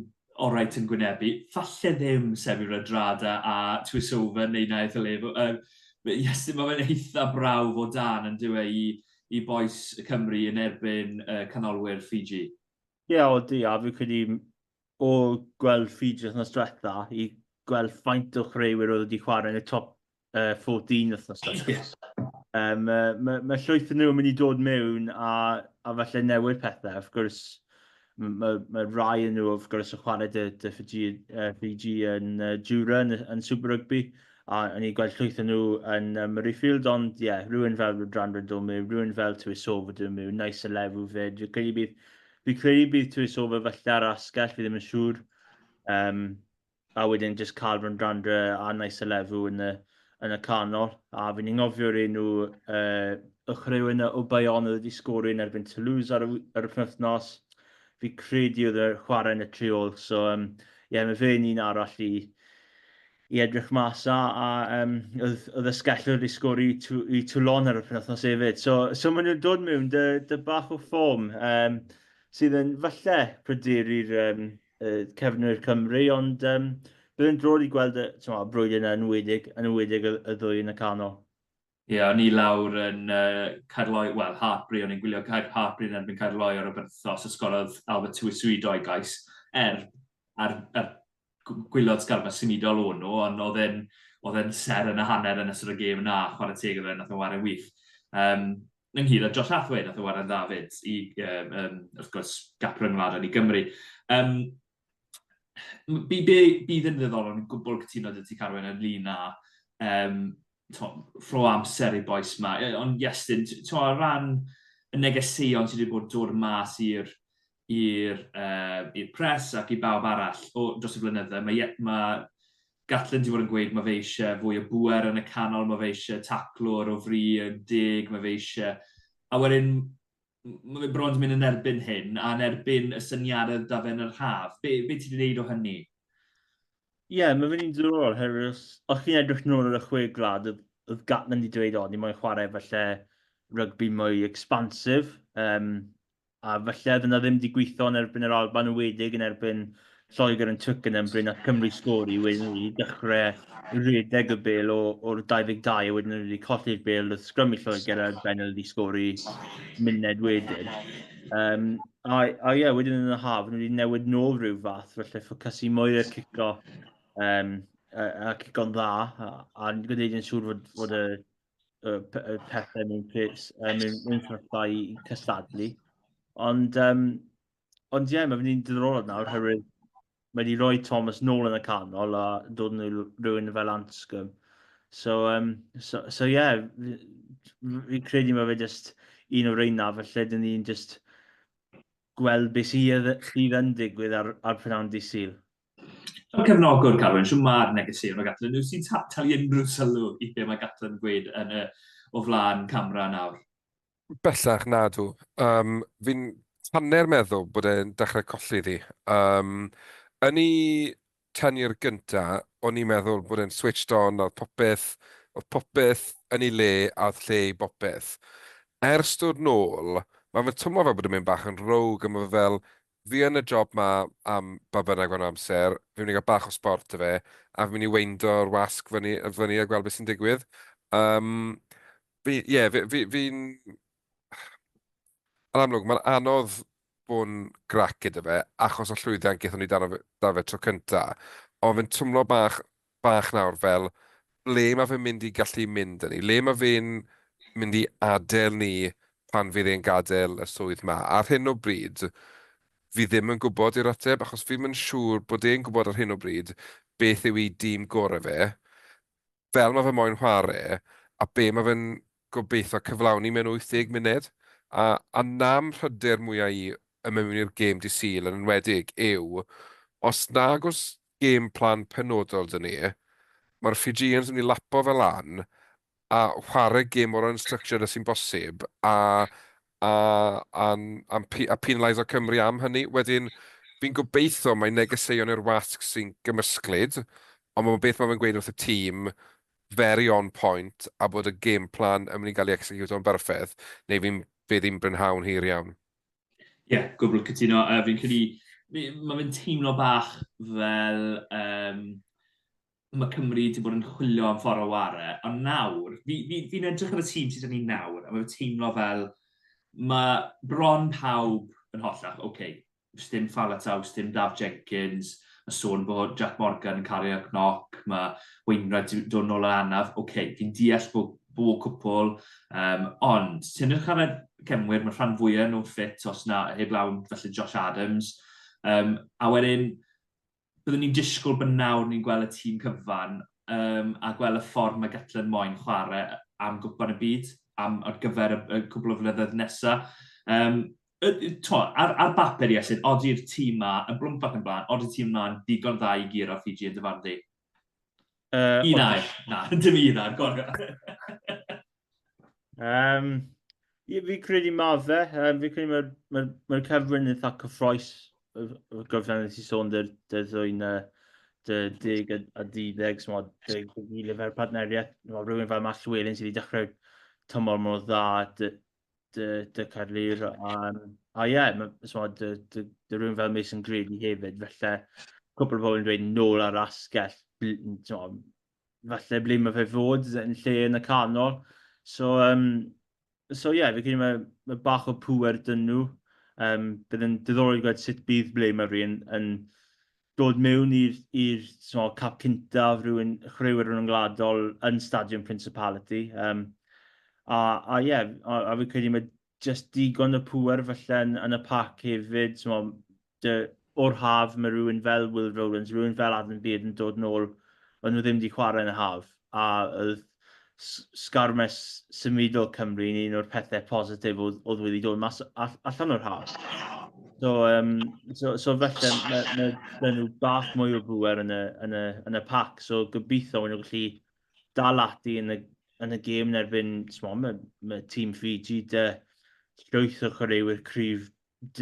oreit yn gwynebu. Falle ddim Sevi Radrada a Tuisova neu Naeth Olevo. Uh, yes, mae fe'n eitha brawf o dan yn dyw e i, i bois Cymru yn erbyn uh, canolwyr Fiji. Ie, yeah, odi, a fi credu o gweld Fiji wythnos diwetha i gweld faint o chwaraewyr oedd wedi chwarae yn y top uh, 14 wythnos diwetha. Yes. Um, mae ma, ma llwyth yn nhw yn mynd i dod mewn a, a falle newid pethau. Of gwrs, mae ma, ma rai yn nhw, of gwrs, yn chwarae dy, dy Fiji, uh, Fiji yn uh, Jura yn, yn Super Rugby. A o'n i'n gweld llwyth yn nhw yn uh, Murrayfield, ond ie, yeah, rhywun fel Rudran Domu, rhywun fel Tuisova Domu, nice a level fyd. Fi'n credu bydd, fi credu bydd Tuisova falle ar asgell, fi ddim yn siŵr. Um, a wedyn just cael Rwandrandra a Nice Elefu yn y, yn y canol, a fi'n anghofio'r enw y chwaraewr yna o Bayonne oedd wedi sgorio yn erbyn Toulouse ar y, ar y penwythnos. Fi credu oedd e'n chwarae yn y tri ôl, so um, yeah, mae fe'n un arall i, i edrych mas a, a um, oedd, oedd Ysgellwr wedi sgori i, i Toulon ar y penwythnos hefyd. So, so maen nhw'n dod mewn dy, dy bach o ffom um, sydd yn falle pryderu'r um, cefnwyr Cymru, ond um, bydd yn drod i gweld y y brwydr yna yn enwedig, yn enwedig y, y ddwy yn y canol. Ie, yeah, o'n i lawr yn uh, Caerloyw, wel, Hartbury, o'n i'n gwylio Caer Hartbury yn erbyn Caerloyw ar y penwythnos, a sgorodd Albert Tuisui doi gais, er, ar, ar gwylod sgarma symudol o'n nhw, ond oedd e'n oedd e'n ser yn y hanner yn ystod y gêm yna, chwarae teg iddo fe, nath o ware'n wych. Um, ynghyd â Josh Hathaway, nath o ware'n dda fyd, i, um, um, wrth gwrs, gap rhyngwladol i Gymru. Um, bydd yn ddiddorol, yn gwbl cytuno 'da ti Carwyn ynglyn â um, to, rho amser i bois ma. Ond Iestyn, to, o ran y negeseuon sydd wedi bod dod mas i'r i'r uh, i'r pres ac i bawb arall o, dros y blynydde, mae, mae Gatland wedi bod yn gweud mae fe eisiau fwy o bŵer yn y canol, mae fe eisiau taclwr o fri y deg, mae fe eisiau... A wedyn, mae fe bron wedi mynd yn erbyn hyn, a yn erbyn y syniadau da fe yn yr haf. Be, be ti wedi gwneud o hynny? Ie, yeah, mae fe'n un diddorol, herwydd os, os chi'n edrych nôl ar y chwe gwlad, oedd, oedd Gatland wedi dweud, o, ni moyn chwarae falle rygbi mwy expansive, um, a falle oedd yna ddim wedi gweithio yn erbyn yr Alban yn wedig yn erbyn Lloegr yn Twickenham bryd nath Cymru sgori, wedyn nhw wedi dechrau rhedeg y bel o'r 22 a wedyn nhw wedi colli'r bel wrth sgrym i Lloegr a'r Benel wedi sgori muned wedyn. Um, a, a ie, wedyn yn y haf, nhw wedi newid nôl rhyw fath, felly ffocysu mwy ar cico, um, a, a cico'n dda, a, a gwneud yn siŵr fod, fod y y, y pethau mewn pres, mewn, mewn sefyllfa i cystadlu. Ond, um, ond ie, yeah, mae fe'n un diddorol nawr, herwydd mae wedi rhoi Thomas nôl yn y canol a dod yn rhywun fel Anscombe. So, um, so, so yeah, fi'n credu mae fe just un o'r reina, felly dyn ni'n just gweld beth sydd, sydd yn digwydd ar, ar prynhawn dydd Sul. Fel cefnogwr, Carwyn, siw mae'r negeseuon o Gatland? Wyt ti'n talu unrhyw sylw i be mae Gatland yn gweud yn y, o flaen camera nawr? Bellach, nadw. Um, fi'n hanner meddwl bod e'n dechrau colli ddi. Um, yn ei tenure gynta, o'n i'n meddwl bod e'n switched on, oedd popeth, oedd popeth yn ei le a oedd lle i bopeth. Ers dod nôl, mae fe'n twmlo fel bod e'n mynd bach yn rogue, a mae fe fel, fi yn y job 'ma am ba bynnag faint o amser, fi'n mynd i gael bach o sbort 'da fe, a fi'n mynd i weindo'r wasg fyny, fyny a gweld beth sy'n digwydd. Um, fi, ie, fi, fi, fi'n... Yn amlwg, mae'n anodd bod yn grac gyda fe, achos o llwyddiant gaethon ni dan fe, da fe tro cynta. Ond fe'n twmlo bach, bach nawr fel, ble mae fe'n mynd i gallu mynd â ni? Le mae fe'n mynd i adael ni pan fydd e'n gadael y swydd 'ma? Ar hyn o bryd, fi ddim yn gwybod yw'r ateb, achos fi'm yn siŵr bod e'n gwybod ar hyn o bryd beth yw ei dîm gorau fe, fel mae fe moyn chwarae, a be mae fe'n gobeithio cyflawni mewn 80 munud. A, a 'na'm mhryder mwya i yn mynd mewn i'r gêm dydd Sul yn enwedig yw, os nag oes game plan penodol 'da ni, mae'r Fijians yn mynd i lapo fe lan a chwarae gêm mor unstructured â sy'n bosib a, a, a, a, a penaliso Cymru am hynny. Wedyn, fi'n gobeithio mai negeseuon i'r wasg sy'n gymysglyd, ond mae beth mae fe'n gweud wrth y tîm very on point a bod y game plan yn mynd i gael ei execute-o'n berffaith, neu fi'n fydd hi'n brynhawn hir iawn. Ie, yeah, gwbl cytuno. Uh, fi'n credu, mae fe'n teimlo bach fel um, mae Cymru wedi bod yn chwilio am ffordd o ware, ond nawr, fi'n fi, fi, fi edrych ar y tîm sydd ni nawr, a mae'n teimlo fel mae bron pawb yn hollach, oce, okay, dim Faletau, dim Daf Jenkins, mae sôn bod Jack Morgan yn cario cnoc, mae Wainwright wedi dod nôl yn anaf, oce, okay, fi'n deall bod bod cwpl, um, ond ti'n edrych ar y cefnwyr, mae rhan fwyaf nhw'n ffit os na heblaw felly Josh Adams, um, a wedyn byddwn ni'n disgwyl bod nawr ni'n gweld y tîm cyfan um, a gweld y ffordd mae Gatland moyn chwarae am gwpan y byd am, ar gyfer y, y cwbl o flynyddoedd nesaf. Um, to, ar, ar bapur, Iestyn, odi'r tîm ma, yn blwmp ac yn blaen, odi'r tîm ma'n digon dda i guro Fiji yn dy farn di? Un air. Na, dim un air, gor. Ie, fi credu ma fe. Fi credu mae'r ma, ma cyfrwyn eitha cyffroes. Y gyfran nes i sôn dy'r dy ddwy'n dy deg a deuddeg, so dy gilydd fel partneriaeth. Mae rhywun fel Matt Llewellyn sydd wedi dechrau tymor mor dda dy, dy, dy Caerlŷr. A ie, yeah, so, dy, dy, dy rhywun fel Mason Grady hefyd, felly cwpl o bobl yn dweud nôl ar asgell, so, falle ble mae fe fod yn lle yn y canol. So, so ie, yeah, fi credu mae, mae bach o pŵer dyn nhw. Bydd yn diddorol i gweld sut bydd ble mae rhywun yn dod mewn i'r so, cap cyntaf rhywun chwaraewyr rhyngwladol yn Stadiwm Principality. A, a ie, yeah, a, a fi credu mae just digon o pŵer falle yn, yn y pac hefyd. So, dy, o'r haf mae rhywun fel Will Rowlands, rhywun fel Adam Beard yn dod nôl, ond nhw ddim wedi chwarae yn y haf. A oedd sgarmes symudol Cymru yn un o'r pethau positif oedd, oedd wedi dod mas allan o'r haf. So, so, so felly mae, mae, mae nhw bach mwy o bŵer yn y, yn y, yn y pac. So gobeithio maen nhw'n gallu dal ati yn y, yn y gêm yn erbyn, mae, mae tîm Fiji dy llwyth o chwaraewyr cryf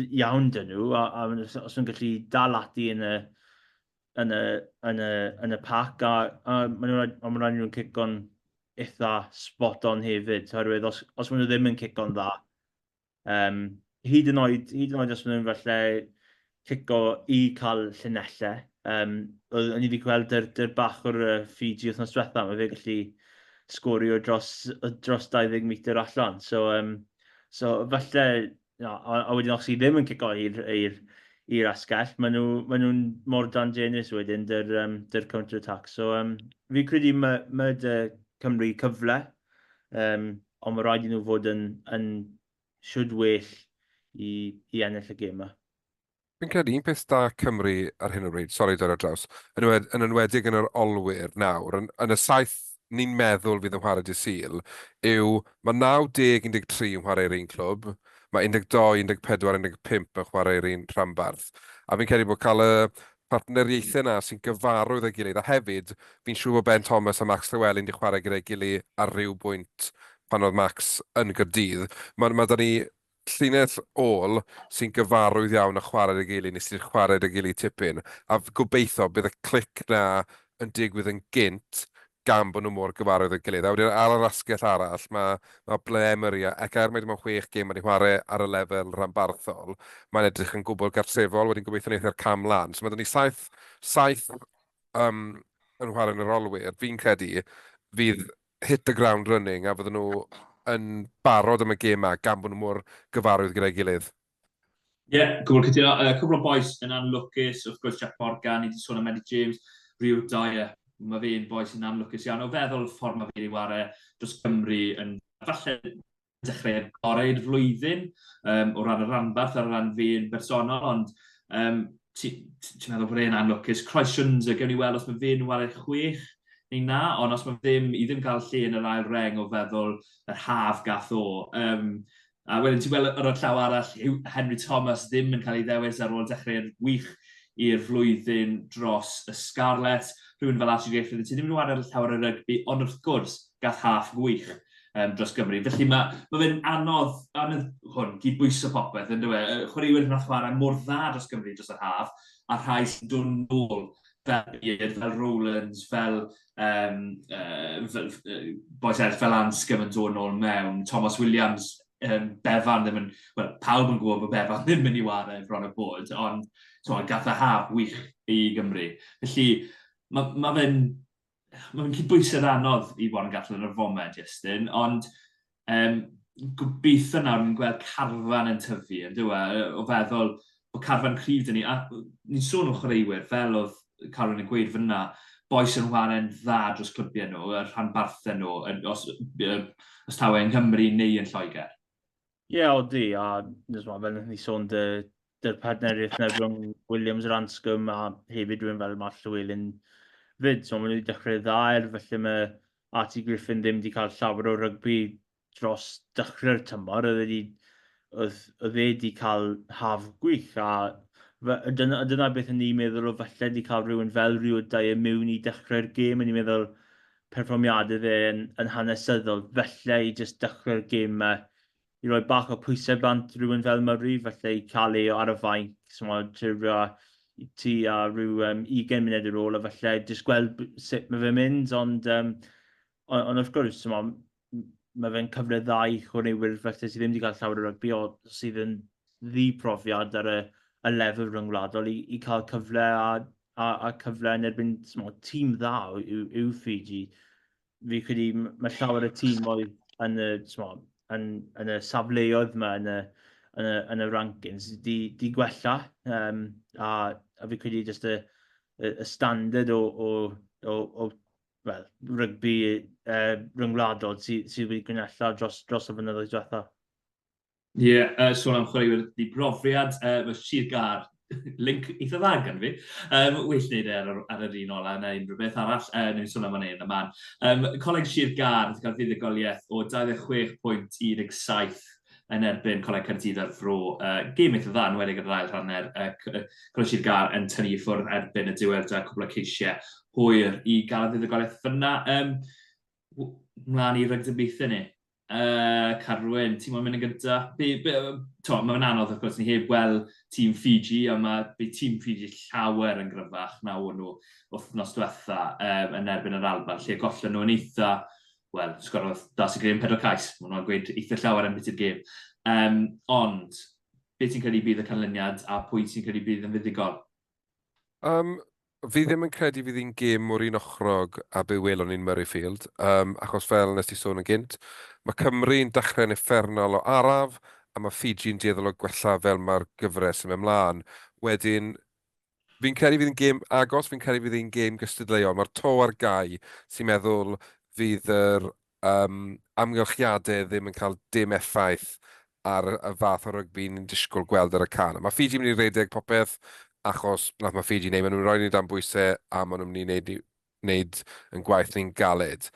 iawn dyn nhw, a, a os nhw'n gallu dal ati yn y, yn y, yn y, yn y pac, a, a maen nhw'n ma rhaid nhw'n cico'n eitha spot on hefyd, oherwydd os, os maen nhw ddim yn cico'n dda, hyd yn oed, hyd yn oed os maen nhw'n falle cico i cael llinellau, o'n i wedi gweld dyr, dyr bach o'r Fiji wythnos diwetha, mae fe gallu sgorio dros, dros 20 metr allan. So, so falle no, a, a wedyn os chi ddim yn cico i'r i'r i'r asgell, maen nhw, maen nhw'n mor dangerous wedyn dy'r um, dyr counter-attack. So, fi credu mae, mae dy Cymru cyfle, ond mae rhaid i nhw fod yn, yn siwd well i, i ennill y gêm yma. Fi'n credu un peth da Cymru ar hyn o bryd, sori dod ar draws, yn, yn enwedig yn yr olwyr nawr, yn, yn y saith ni'n meddwl fydd yn chwarae dydd Sul, yw mae 90, 13 yn chwarae i'r un clwb, mae 12, 14, 15 yn chwarae i'r un rhanbarth. A fi'n credu bod cael y partneriaethau 'na sy'n gyfarwydd â'i gilydd, a hefyd, fi'n siŵr bod Ben Thomas a Max Llewellyn 'di chwarae gyda'i gilydd ar ryw bwynt pan oedd Max yn Gaerdydd. Mae, mae 'da ni llinell ôl sy'n gyfarwydd iawn a chwarae 'da'i gilydd, neu sydd wedi chwarae 'da'i gilydd tipyn, a gobeithio bydd y clic 'na yn digwydd yn gynt gan bod nhw mor gyfarwydd â'i gilydd. A wedyn ar yr asgell arall, mae, mae Blair Murray, ac er mai dim ond chwech gêm mae wedi chwarae ar y lefel ranbarthol, mae'n edrych yn gwbl gartrefol, wedyn gobeithio wneith e'r cam lan. So mae 'da ni saith, saith um, yn chwarae yn yr olwyr, fi'n credu, fydd hit the ground running a fydden nhw yn barod am y gêm 'ma gan bod nhw mor gyfarwydd gyda'i gilydd. Ie, yeah, gwbl cytuno. Cwbl o bois yn anlwcus, wrth gwrs Jack Morgan, ni wedi sôn am Eddie James, Rio Dyer, mae fe'n boi sy'n anlwcus iawn. O feddwl y ffordd mae fe'n ei ware dros Gymru yn falle dechreuad gorau i'r flwyddyn um, o ran y rhanbarth ar ran fi yn bersonol, ond um, ti'n ti, ti meddwl bod e'n anlwcus. Croes Shunza, gewn ni weld os mae fe'n ware chwech neu na, ond os mae ddim, i ddim gael lle yn yr ail reng o feddwl yr haf gath o. A wedyn ti'n gweld ar y llaw arall, Henry Thomas ddim yn cael ei ddewis ar ôl dechreuad gwych i'r flwyddyn dros y Scarlets. Rhywun fel Archie Griffith, ti ddim yn wario llawer o rygbi, ond wrth gwrs, gath haf gwych dros Gymru. Felly mae, mae fe'n anodd, anodd hwn, gydbwyso popeth, yn dweud. Chwaraewyr nath chwarae mor dda dros Gymru dros yr haf, a rhai sy'n dod nôl fel Beard, fel Rowlands, fel, um, fel boys eraill, fel Anscombe yn dod nôl mewn, Thomas Williams, Bevan ddim yn, wel, pawb yn gwybod bod Bevan ddim yn ei ware bron o bod, ond so, gath y haf wych i Gymru. Felly, mae ma fe'n ma fe'n cydbwysedd anodd i Warren Gatland ar y foment, Iestyn, ond gobeithio nawr ni'n gweld carfan yn tyfu, yn dyw e, o feddwl bod carfan cryf 'da ni, a ni'n sôn am chwaraewyr, fel oedd Carwyn yn gweud fan'na, bois yn chwarae'n dda dros clybiau nhw, y rhanbarthau nhw, yn, os, os taw e yng Nghymru neu yn Lloegr. Ie, yeah, odi, a nes ma, fel wnaethon ni sôn, dy, dy'r partneriaeth yna rhwng Williams Ranscombe a hefyd rhywun fel Matt Llewellyn fyd. So maen nhw wedi dechrau dda er, felly mae Archie Griffin ddim wedi cael llawer o rygbi dros dechrau'r tymor. Oedd e wedi, oedd, oedd e wedi cael haf gwych a Dyna, dyna beth o'n i'n meddwl o falle di cael rhywun fel Rio Dyer mewn i dechrau'r gêm. O'n i'n meddwl perfformiadau fe yn, yn hanesyddol, falle i jyst dechrau'r gêm yma i roi bach o pwysau bant rhywun fel Murray, falle i cael ei ar y fainc, so, ti a rhyw um, 20 munud ar ôl, a falle jyst gweld sut mae fe'n mynd, ond, um, on, ond wrth gwrs, so, mae fe'n cyfle dda i chwaraewyr falle sydd ddim wedi cael llawer o rygbi, o sydd yn ddi-profiad ar y, y lefel rhyngwladol i, i cael cyfle a, a, a cyfle yn erbyn smo, tîm dda yw, yw Fiji. Fi credu mae llawer o tîm oedd yn y, smo, yn, yn y safleoedd yma, yn y, yn y, yn y rankings, di, di gwella. Um, a, a fi credu jyst y, y, y standard o, o, o, o well, rygbi uh, rhyngwladol sydd sy wedi gwella dros, dros y flynyddoedd diwethaf. Ie, yeah, uh, sôn am chwaraewyr di brofiad, uh, mae Sir Gar, link eitha dda gan fi. Um, well wneud e ar, ar yr un ola neu unrhyw beth arall, uh, neu'n sôn am hynny yn y man. Um, Coleg Sir Gar wedi cael fuddugoliaeth o 26.17 yn erbyn Coleg Caerdydd a'r Fro. Uh, gêm eitha dda, yn wedig ar yr ail hanner. Uh, Coleg Sir Gar yn tynnu i ffwrdd erbyn y diwedd da cwbl o ceisiau hwyr i gael y fuddugoliaeth fyna. Um, mlaen i rygdybiaethau ni. Uh, Carwyn, ti'n moyn mynd yn gynta? Be, be, to, mae'n anodd, wrth gwrs, ni heb gweld tîm Fiji, a mae be tîm Fiji llawer yn gryfach na o'n nhw wythnos diwetha um, yn erbyn yr Alban, lle gollon nhw yn eitha, wel, sgorodd Darcy Graham pedwar cais, maen nhw'n gweud eitha llawer am beth i'r gêm. Um, ond, be ti'n credu bydd y canlyniad a pwy ti'n credu bydd yn fuddugol? Um, fi ddim yn credu fydd hi'n gêm mor un ochrog a be welon ni'n Murrayfield, um, achos fel nes ti sôn yn gynt, mae Cymru'n dechrau'n uffernol o araf, a mae Fiji'n dueddol o gwella fel mae'r gyfres yn mynd mlaen. Wedyn, fi'n credu fydd hi'n gêm agos, fi'n credu fydd hi'n gêm gystadleuol. Mae'r to ar gau sy'n meddwl fydd yr um, amgylchiadau ddim yn cael dim effaith ar y fath o rygbi ni'n disgwyl gweld ar y can. Mae Fiji mynd i redeg popeth achos nath mae Fiji wneud, maen nhw'n rhoi ni dan bwysau a maen nhw'n mynd i wneud, wneud yn gwaith ni'n galed.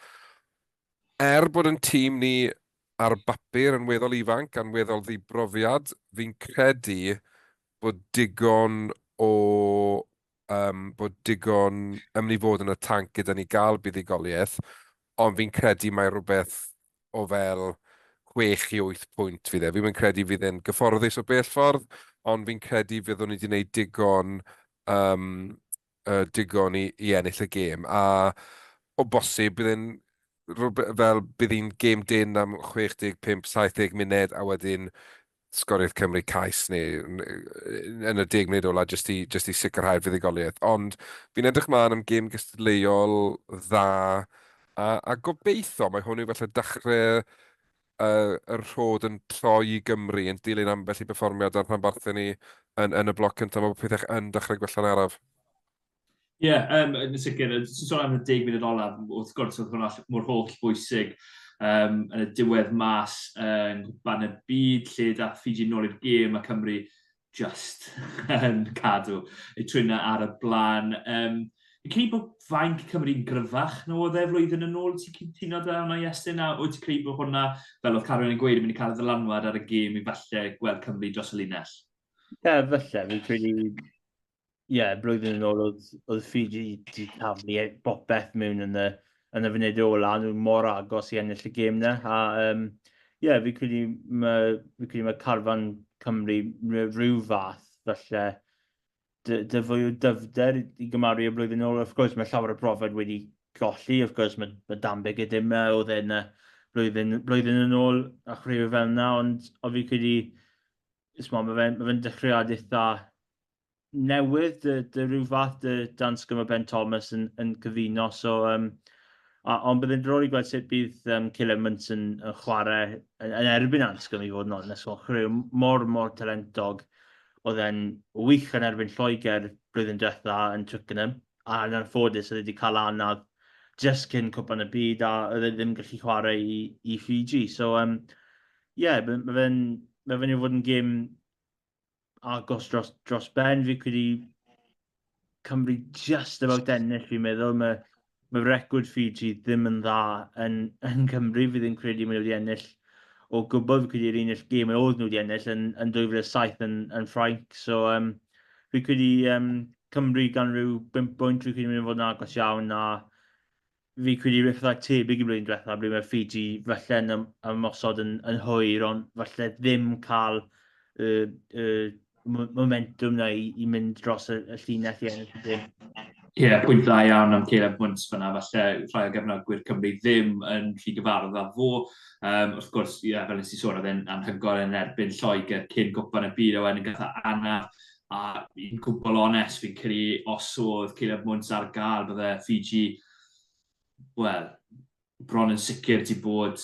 Er bod yn tîm ni ar bapur yn weddol ifanc a'n weddol ddibrofiad, fi'n credu bod digon o um, bod digon yn mynd i fod yn y tanc gyda ni gael buddugoliaeth, ond fi'n credu mai rhywbeth o fel 6 i 8 pwynt fydd e. Fi'n mynd credu fydd e'n gyfforddus o bell ffordd, ond fi'n credu fyddwn ni wedi gwneud digon, um, uh, digon i, i ennill y gêm. A o bosib bydd e'n fel bydd hi'n gêm dyn am 65-70 munud a wedyn sgoriodd Cymru cais neu yn y deg munud ola jyst i, jyst i sicrhau'r fuddugoliaeth. Ond fi'n edrych mlaen am gêm gystadleuol dda a, a gobeithio mae hwn yw falle dechrau uh, yr rhod yn troi i Gymru yn dilyn ambell i berfformiad ar rhanbarthau ni yn, yn y bloc cyntaf. Mae pethau yn dechrau gwella'n araf. Ie, yeah, um, yn sicr, sy'n sôn am y deg munud olaf, wrth gwrs, oedd hwnna mor holl bwysig um, yn y diwedd mas yng Nghwpan y Byd, lle dath Fiji nôl i'r gêm a Cymru just yn cadw eu trwyna ar y blaen. Um, fi'n credu bod fainc Cymru'n gryfach na oedd e flwyddyn yn ôl, ti'n cytuno da hwnna Iestyn, a wyt ti'n credu bod hwnna, fel oedd Carwyn yn gweud, yn mynd i cael y ddylanwad ar y gêm i falle gweld Cymru dros y linell? Ie, yeah, falle, fi'n credu ie, yeah, blwyddyn yn ôl oedd, oedd Fiji wedi taflu e, bopeth mewn yn y, yn y funud ola, nhw mor agos i ennill y gêm na. A um, yeah, fi credu mae, fi credu mae carfan Cymru rhyw fath, falle, dy, dy fwy o dyfder i gymaru y blwyddyn ôl. Of course, mae llawer o brofiad wedi golli, of course, mae, mae Dan Biggar dim e, oedd e'n blwyddyn, blwyddyn yn ôl a chwaraewyr fel yna, ond o fi credu, mae fe'n ma fe dechreuad eitha newydd, dy, dy rhyw fath dy Danscombe a Ben Thomas yn, yn cyfuno. So, um, a, ond bydd yn diddorol i gweld sut bydd um, Caleb Munson yn chwarae yn, yn erbyn Anscombe i fod yn onest. Wel, chwarae mor, mor talentog. Oedd e'n wych yn erbyn Lloegr blwyddyn diwetha yn Twickenham. A yn anffodus, oedd e wedi cael anaf just cyn Cwpan y Byd a oedd e ddim gallu chwarae i, i Fiji. So, um, yeah, mae fe'n ma fe'n i fod yn gêm agos dros, dros ben. Fi credu Cymru just about ennill, fi'n meddwl. Mae, mae record Fiji ddim yn dda yn, yn Cymru. Fi ddim credu maen nhw wedi ennill o gwbl. Fi credu yr unig gêm oedd nhw wedi ennill yn, yn 2007 yn, yn Ffrainc. So, um, Fi credu um, Cymru gan rhyw 5 bwynt, fi credu mynd i fod yn agos iawn a fi credu rhywbeth like tebyg i blwyddyn diwethaf, ble mae Fiji falle yn ymosod yn, yn hwyr, ond falle ddim cael y, y momentum na i, i mynd dros y, y llinell i ennill y dim. Ie, yeah, pwynt dda iawn am Caleb Muntz fyna, falle rhai o gefnogwyr Cymru ddim yn rhy gyfarwydd â fo. Um, wrth gwrs, ie, yeah, fel nes i sôn, oedd e'n anhygoel yn erbyn Lloegr cyn gwpan y byd, a wedyn gath anaf, a i'n gwbl onest, fi'n credu os oedd Caleb Muntz ar gael, bydde Fiji, wel, bron yn sicr di bod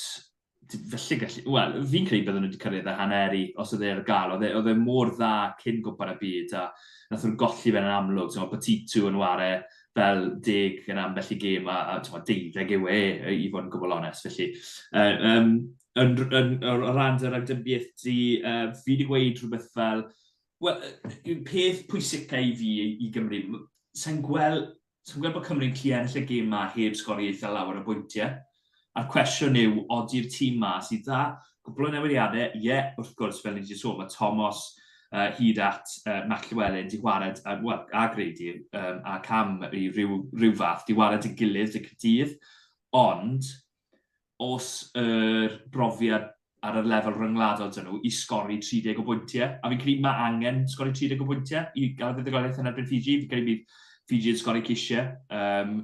felly gallu... Wel, fi'n credu bydden nhw wedi cyrraedd y haneri os oedd e ar gael. Oedd e, oedd e mor dda cyn gwpan y byd a nath nhw'n golli fe'n amlwg. Ti'n Petitu yn ware fel deg yn ambell i gêm a, a ti'n deuddeg yw e, i fod yn gwbl onest. Felly, uh, um, yn, yn, o ran dy ragdybiaeth di, uh, fi wedi gweud rhywbeth fel, wel, peth pwysica i fi i Gymru, sa'n gweld Sa'n gweld bod Cymru'n gallu ennill y gêm 'ma heb sgori eitha lawer o bwyntiau. A'r cwestiwn yw, odi'r tîm 'ma sydd dda? Cwpl o newidiadau, ie, wrth gwrs, fel ni wedi sôn, mae Tomos uh, hyd at uh, Matt Llewellyn di wared, uh, well, a Grady um, a Cam i ryw, ryw fath, di wared y gilydd y Cydydd, ond os yr brofiad ar y lefel ryngwladol 'da nhw i sgori 30 o bwyntiau. A fi'n credu mae angen sgori 30 o bwyntiau i gael y fuddugoliaeth yn erbyn Fiji. Fi'n credu bydd Fiji yn sgori ceisiau. Um,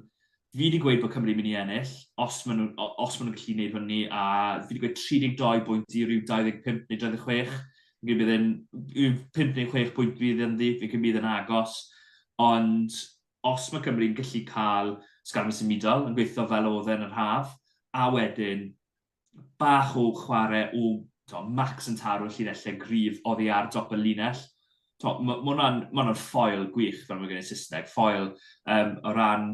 fi wedi gweud bod Cymru'n mynd i ennill, os maen nhw'n os maen nhw'n gallu gwneud hynny, a fi wedi gweud 32 bwynt i ryw 25 neu 26. Fi'n credu bydd e'n 5 neu 6 pwynt bydd ynddi, fi'n credu bydd e'n agos. Ond os mae Cymru'n gallu cael sgarmes symudol yn gweithio fel oedd e yn yr haf, a wedyn bach o chwarae o to, Max yn taro llinellau gryf oddi ar dop y linell. To, mae ma hwnna'n ma hwnna ffoil gwych, fel mae'n gen i Saesneg, ffoil um, o ran,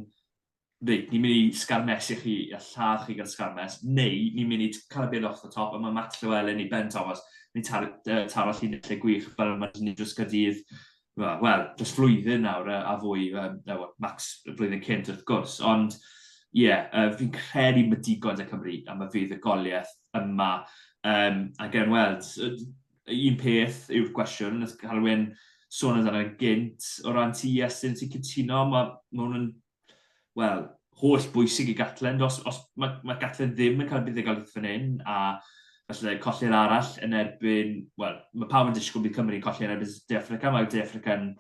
reit, ni'n mynd i sgarmesu chi a lladd chi gyda sgarmes, neu ni'n mynd i cael y byd off the top, a mae Matt Llewellyn neu Ben Thomas ni'n taro, taro llinellau gwych fel mae'n ni dros Gaerdydd, wel, dros flwyddyn nawr a fwy, um, Max y flwyddyn cynt wrth gwrs, ond ie, yeah, uh, fi'n credu mae digon da Cymru am y fuddugoliaeth yma. Um, a gen weld, un peth yw'r cwestiwn, nath Carwyn sôn amdano gynt, o ran ti, Iestyn, ti'n cytuno, mae ma hwn yn, wel, holl bwysig i Gatland, os, os mae, mae Gatland ddim yn cael buddugoliaeth fan hyn, a falle colli'r arall yn erbyn, wel, mae pawb yn disgwyl bydd Cymru'n colli yn erbyn De Affrica, mae De Affrica yn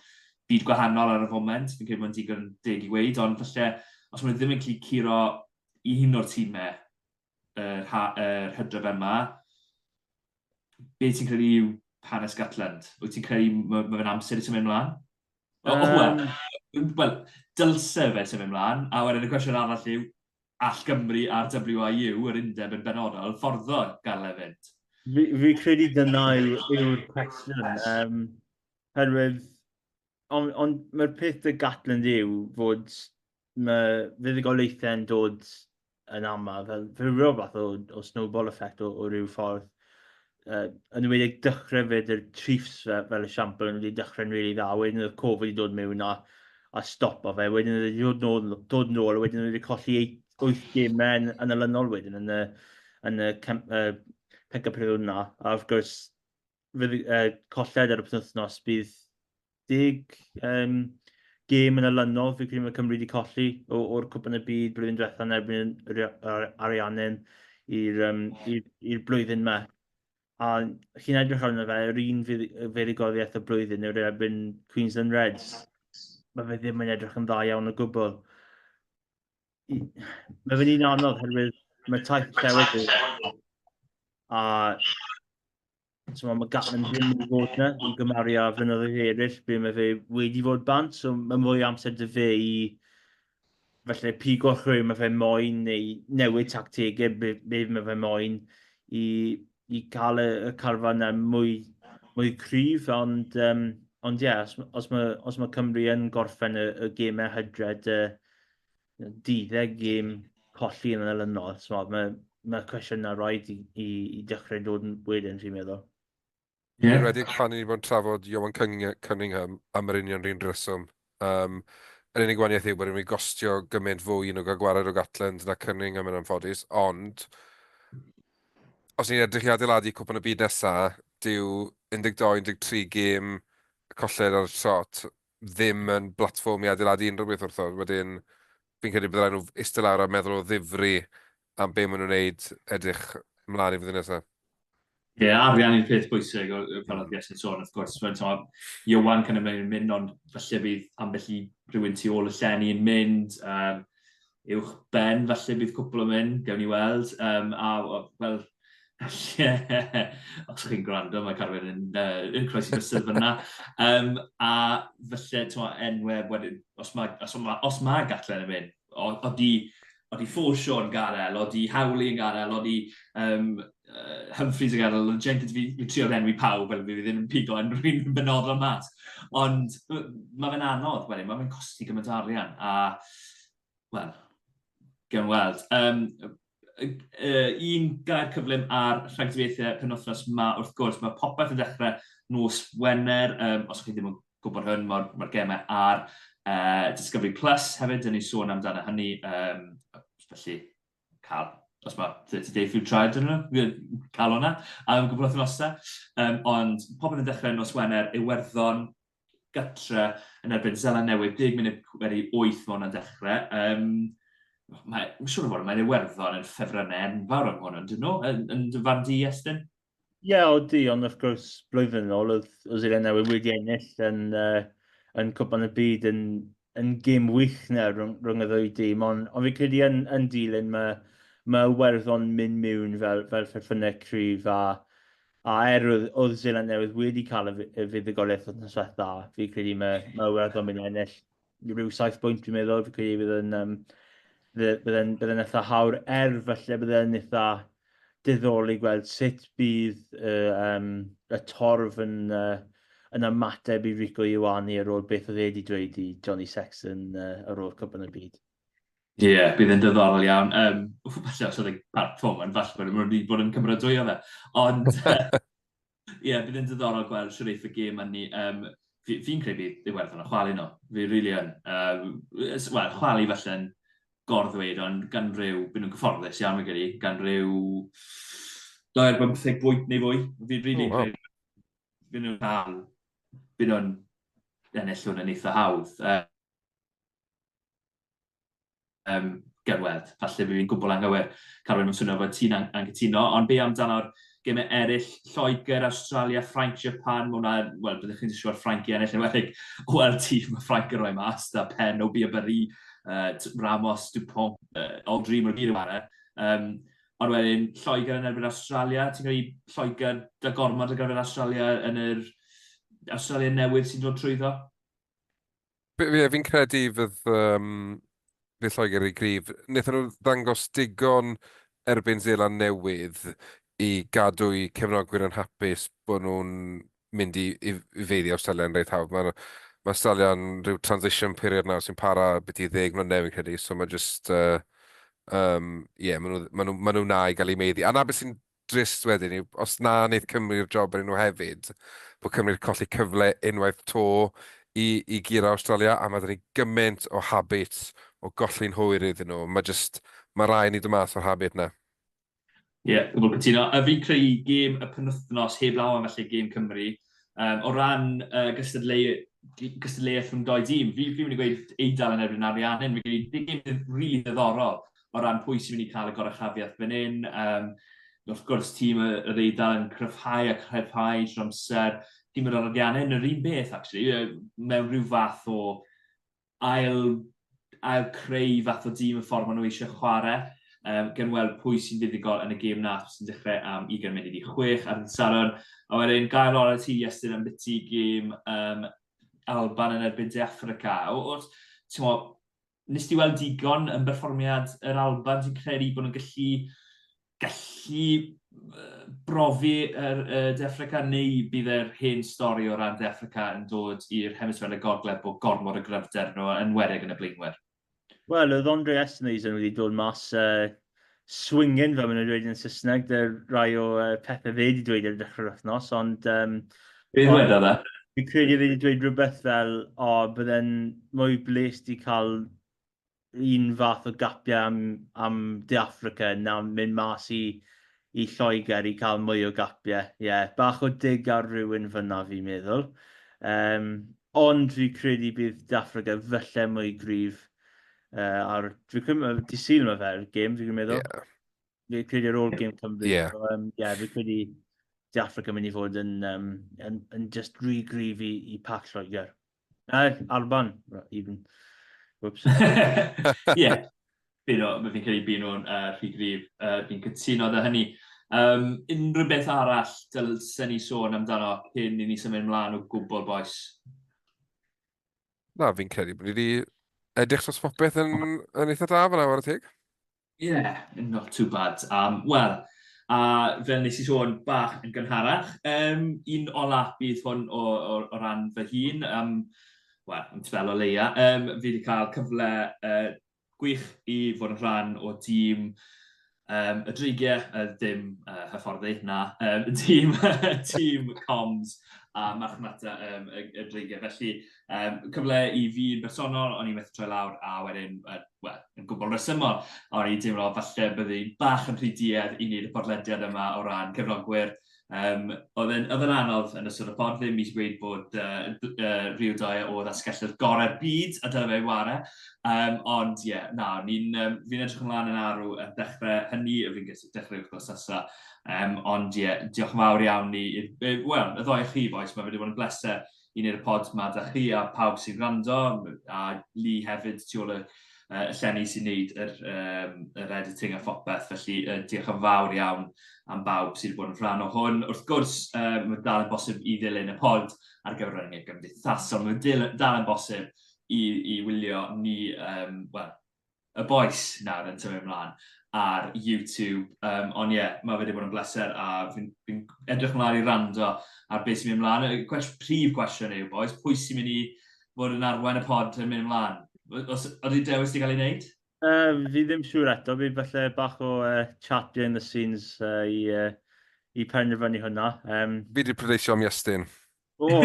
byd gwahanol ar y foment, fi'n credu mae'n digon deg i weud, ond falle os maen nhw ddim yn gallu curo un o'r tîmau yr, ha, yr hydref yma, be ti'n credu yw hanes Gatland? Wyt ti'n credu mae ma fe'n amser i symud ymlaen? Um, Wel, well, dylse fe symud ymlaen, a wedyn y cwestiwn arall yw, all Gymru a'r WIU, yr undeb yn benodol, fforddo gael e fynd? Fi, fi credu dyna yw'r yw cwestiwn. Um, herwydd, ond on, mae'r peth dy Gatland yw fod mae fuddugoliaethau'n dod yn aml, fel, fel rhyw fath o, o snowball effect o, o ryw ffordd. Uh, yn wedi dechrau fyd yr Chiefs fel, fel esiampl, yn wedi dechrau'n rili really dda, wedyn oedd Covid wedi dod mewn a, a stopo fe, wedyn oedd wedi dod nôl, dod nôl, wedyn oedd wedi colli 8 gemau yn, yn olynol wedyn yn y, yn y uh, pencampwriaeth yna, a wrth gwrs, fydd, uh, colled ar y penwythnos bydd deg um, gêm yn olynol, fi credu mae Cymru wedi colli o'r Cwpan y Byd blwyddyn diwethaf yn erbyn yr Ariannin i'r um, i'r blwyddyn yma. A chi'n edrych arno fe, yr un fuddugoliaeth y blwyddyn yw'r erbyn Queensland Reds. Mae fe ddim yn edrych yn dda iawn o gwbl. Mae fe'n un anodd herwydd mae taith llewydd a So mae Gatland ddim wedi bod yna i gymaru â flynyddoedd eraill ble mae fe wedi fod bant, so mae mwy o amser dy fe i falle pigo rhywun mae fe moyn neu newid tactegau be, be mae fe moyn i, i cael y, y carfan yna mwy, mwy cryf, ond, um, ond ie, yeah, os, os, mae, os mae Cymru yn gorffen y, y gemau hydred, y, deuddeg gêm colli yn olynol, so mae, mae cwestiynau rhaid i, i, i dechrau dod yn wedyn, fi'n meddwl. Yeah. Yn enwedig pan ni wedi bod yn trafod Ioan Cunningham am yr union rhan reswm. Um, yr unig wahaniaeth yw bod e'n mynd i gostio gymaint fwy i nhw gael gwared o Gatland na Cunningham yn anffodus, ond os ni'n edrych i adeiladu cwpan y byd nesaf, dyw 12-13 gêm colled ar y trot. ddim yn blatfform i adeiladu unrhyw beth wrtho. Wedyn, fi'n credu bydd rhaid nhw eistedd lawr a meddwl o ddifri am be maen nhw'n wneud edrych ymlaen i flwyddyn nesaf. Ie, yeah, arian yw'r peth bwysig, fel oedd Iestyn sôn, wrth gwrs. Mae'n so, Iwan kind of mynd, ond falle bydd ambell i rhywun tu ôl y llenni yn mynd. Um, uwch ben, falle bydd cwpl yn mynd, gewn ni weld. Um, a, wel, os chi'n gwrando, mae Carwyn yn, yn croesi bysedd fyna. Um, a falle, ti'n enweb, wedyn, os mae, os mae, os mae Gatland yn mynd, odi, odi Forshaw yn gadael, odi Howley yn gadael, odi um, Humphreys yn gadael, ond Jenkins, fi, fi trio enwi pawb, fel fi ddim yn pigo unrhyw un yn benodol mas. Ond mae fe'n anodd, wedyn, mae fe'n costi gymaint o arian, a, wel, gewn weld. Um, un gair cyflym ar rhagdybiaethau penwythnos ma, wrth gwrs, mae popeth yn dechrau nos Wener, um, os ydych chi ddim yn gwybod hwn, mae'r ma gemau ar uh, Discovery Plus hefyd, dyn ni sôn amdano hynny, um, felly cael, os mae 30 Day Food Trial dyn nhw, cael hwnna am gwbl o wythnosau. Um, ond popeth yn dechrau nos Wener, Iwerddon, gytre yn erbyn Seland Newydd, 10 munud wedi 8 mae hwnna'n dechrau. Um, mae, mae'n siŵr o fod, mae'n Iwerddon yn ffefrynnau enfawr am hwn, ond dyn nhw, yn, yn dy farn di, Iestyn? Ie, yeah, odi, ond wrth gwrs, blwyddyn yn ôl, oedd oedd Seland Newydd wedi ennill yn, uh, yn Cwpan y Byd yn, yn gêm wych na rhwng, rhwng y ddwy dîm, ond, ond fi'n credu yn, yn dilyn mae, mae Iwerddon mynd mewn fel, fel ffefrynnau cryf a, a er oedd, oedd Seland Newydd wedi cael y, y fuddugoliaeth wythnos diwetha, fi'n credu mae, mae Iwerddon mynd i ennill rhyw 7 bwynt dwi'n meddwl, fi'n credu bydd yn, um, bydd yn, bydd yn eitha hawr, er falle bydd yn eitha diddorol i gweld sut bydd y, um, y torf yn, uh, yn ymateb i Rico Ioane ar ôl beth oedd e wedi dweud i Johnny Sexton uh, ar ôl Cwpan y Byd. Ie, yeah, bydd yn diddorol iawn. Um, falle os oedd y Parc Foreman, falle bod nhw'n wedi bod yn cymeradwyo fe. Ond, ie, yeah, bydd yn diddorol gweld siwr eith y gêm hynny. Um, fi'n fi credu bydd Iwerddon yn chwalu nhw. Fi rili really yn. Um, Wel, chwalu falle'n gorddweud, ond gan rhyw, byd nhw'n gyfforddus iawn, fi'n credu, gan rhyw 2 ar 15 bwynt neu fwy. Fi'n rili oh, wow. credu byd nhw'n cael, byd nhw'n ennill hwn yn eitha hawdd. Um, gerwedd. Falle fi fi'n gwbl anghywir. Carwyn, mae'n swnio fod ti'n anghytuno, ond be amdano'r gemau eraill, Lloegr, Australia, Ffrainc, Japan, mae hwnna, wel, byddwch chi'n siŵr Ffrainc i ennill, yn enwedig o wel tîm mae Ffrainc yn rhoi mas, da Pen, Obi Barry, Ramos, Dupont, Aldri, mae'n gyd yn chwarae. Um, ond wedyn, Lloegr yn erbyn Australia, ti'n credu Lloegr da gormod ar gyfer Australia yn yr Australia newydd sy'n dod trwyddo? Fi, fi'n credu fydd, um, fydd Lloegr i gryf. Wnaethon nhw ddangos digon erbyn Seland Newydd i gadw'u cefnogwyr yn hapus bod nhw'n mynd i, i, i feiddi Awstralia yn reit hawdd. Mae, mae Australia yn rhyw transition period nawr sy'n para beth i 10 mlynedd fi'n credu, so mae just... Um, yeah, maen nhw, maen nhw, maen nhw na i gael eu meiddi. A na beth sy'n drist wedyn yw, os na wneith Cymru'r job ar nhw hefyd, bod Cymru'n colli cyfle unwaith to i, i guro Australia, a mae 'da ni gymaint o habits o golli'n hwyr iddyn nhw. Mae just, mae rai ni dod mas o'r habit na. Ie, yeah, gwbl cytuno. A fi'n creu gêm y penwythnos heb law am felly gêm Cymru. Um, o ran uh, gystadleuaeth rhwng doi dîm, fi, fi mynd i gweud Eidal yn erbyn Ariannin. Fi'n credu gêm rili ddiddorol o ran pwy sy'n mynd i cael y goruchafiaeth fan hyn. Um, wrth gwrs, tîm yr Eidal yn cryfhau a cryfhau trwy amser. Tîm yr Ariannin, yr un beth, actually, mewn rhyw fath o ail, ail creu fath o dîm y ffordd maen nhw eisiau chwarae. Um, gan weld pwy sy'n fuddugol yn y gêm na sy'n dechrau am 5:40 ar y Sadwrn. A wedyn, gair ola ti, Iestyn, am biti gêm um, Alban yn erbyn De Affrica. O, o, nes ti weld digon yn berfformiad yr Alban, ti'n credu bod nhw'n gallu gallu brofi yr De Affrica neu bydd yr hen stori o ran De Affrica yn dod i'r hemisffer y gogledd bod gormod o gryfder nhw yn enwedig yn y blaenwyr? Wel, oedd Andre Esterhuizen wedi dod mas swinging, fel maen nhw'n dweud yn Saesneg, dy rai o pethau fe wedi dweud ar y dechrau'r wythnos, ond... Um, Beth wedodd e? Fi'n credu fe wedi dweud rhywbeth fel, o, oh, bydde'n mwy bles di cael un fath o gapiau am, am De Affrica na mynd mas i, i Lloegr i cael mwy o gapiau. Ie, yeah, bach o dig ar rhywun fyna fi'n meddwl. Um, Ond fi credu bydd De Affrica falle mwy gryf ar... Fi'n credu, dydd Sul mae fe'r gêm, fi'n meddwl. Yeah. Fi'n credu ar ôl gêm Cymru. Yeah. So, yeah, fi'n credu De Affrica mynd i fod yn just rhy gryf i pac Lloegr. Alban, even. Whoops. Ie, fi'n credu bydd nhw'n rhy gryf. Fi'n cytuno 'da hynny. Unrhyw beth arall dylsen ni sôn amdano cyn i ni symud ymlaen o gwbl, bois? Na, fi'n credu bod ni wedi edrych dros popeth yn eitha da fan'na, whare teg. Ie, yeah, not too bad. Wel, a fel nes i sôn bach yn gynharach, un ola bydd hwn o ran fy hun, wel, am spel o leia. Fi wedi cael cyfle gwych i fod yn rhan o dîm y Dreigiau, dim hyfforddi, na, tîm comms a marchnata y Dreigiau. Felly, cyfle i fi yn bersonol, o'n i'n methu troi lawr a wedyn, wel, yn gwbl resymol, o'n i'n teimlo falle bydde hi bach yn rhy duedd i wneud y podlediad yma o ran cefnogwyr. Oedd e'n anodd yn ystod y pod, ddim i ddweud bod Rio Dyer oedd asgellwr gorau'r byd a dyle fe ware. Ond ie, yeah, na, fi'n edrych ymlaen yn arw yn dechrau hynny, fi'n dechrau wythnos nesaf. Ond ie, yeah, diolch yn fawr iawn i, wel, y ddoi chi, bois, mae wedi bod yn bleser i wneud y pod ma 'da chi a pawb sy'n gwrando, a Lee hefyd tu ôl y llenni sy'n neud yr editing a phopeth, felly diolch yn fawr iawn am bawb sydd wedi bod yn rhan o hwn. Wrth gwrs, mae dal yn bosib i ddilyn y pod ar gyfryngau gymdeithasol, mae dal yn bosib i wylio ni, wel, y bois nawr yn symud ymlaen ar YouTube. Ond ie, yeah, mae fe wedi bod yn bleser a fi'n fi edrych ymlaen i wrando ar beth sy'n mynd ymlaen. Y prif gwestiwn yw, bois, pwy sy'n mynd i fod yn arwain y pod yn mynd ymlaen? Os, ydy dewis di gael ei wneud? Fi ddim siŵr eto, fi falle bach o chat behind the scenes i penderfynu hwnna. Fi wedi pleidleisio am Iestyn. O!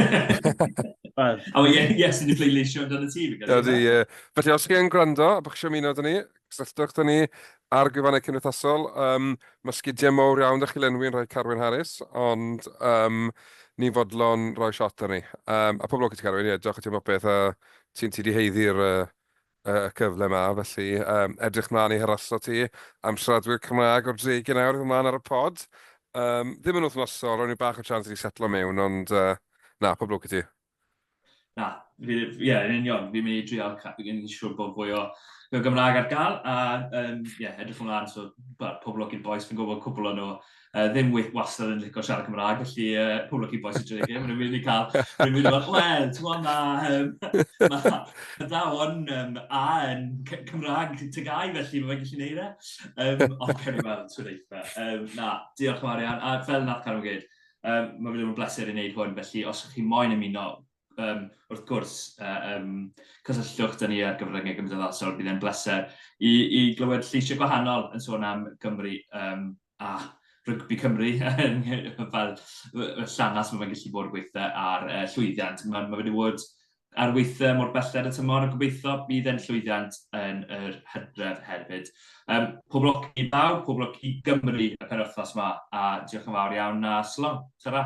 Wel. O ie, Iestyn 'di pleidleisio amdano ti, fi'n credu. Ydy, ie. Felly, os chi yn gwrando a bod chi eisiau ymuno 'da ni, cysylltwch 'da ni ar gwefannau cymdeithasol. Mae sgidiau mowr iawn 'da chi lenwi yn rhai Carwyn Harris, ond ni'n fodlon rhoi shot arni. A pob lwc i ti, Carwyn, ie, diolch i ti am bopeth, a ti'n ti 'di haeddu'r y cyfle 'ma, felly edrych mlaen i harasso ti am siaradwyr Cymraeg o'r Dreigiau nawr i ddod mlaen ar y pod. Ddim yn wythnosol, rown ni bach o chance i ti setlo mewn, ond na, pob lwc i ti. Na, fi, ie, yn union, fi'n mynd i drial, fi'n siŵr bod fwy o Gymraeg ar gael, a ie, edrych ymlaen, so, well, pob lwc i'r bois, fi'n gwybod cwpl o nhw ddim wastad yn licio siarad Cymraeg, felly pob lwc i'r bois y Dreigiau, maen nhw'n mynd i cael, maen nhw'n mynd i fod, wel, ti'n gwybod, mae ma athrawon A yn Cymraeg TGAU, felly mae fe'n gallu neud e. Ond cawn ni weld tro dwytha. Na, diolch yn fawr iawn, a fel nath Carwyn gweud, mae wedi bod yn bleser i wneud hwn, felly os ych chi moyn ymuno, wrth gwrs, cysylltwch 'da ni ar gyfryngau gymdeithasol, bydd e'n bleser i glywed lleisiau gwahanol yn sôn am Gymru a rygbi Cymru, fel llanas mae fe'n gallu bod weithiau ar llwyddiant. Mae wedi bod ar weithiau mor belled y tymor a gobeithio bydd e'n llwyddiant yn yr hydref hefyd. Pob lwc i bawb, pob lwc i Gymru y penwythnos yma, a diolch yn fawr iawn a shalom. Tara.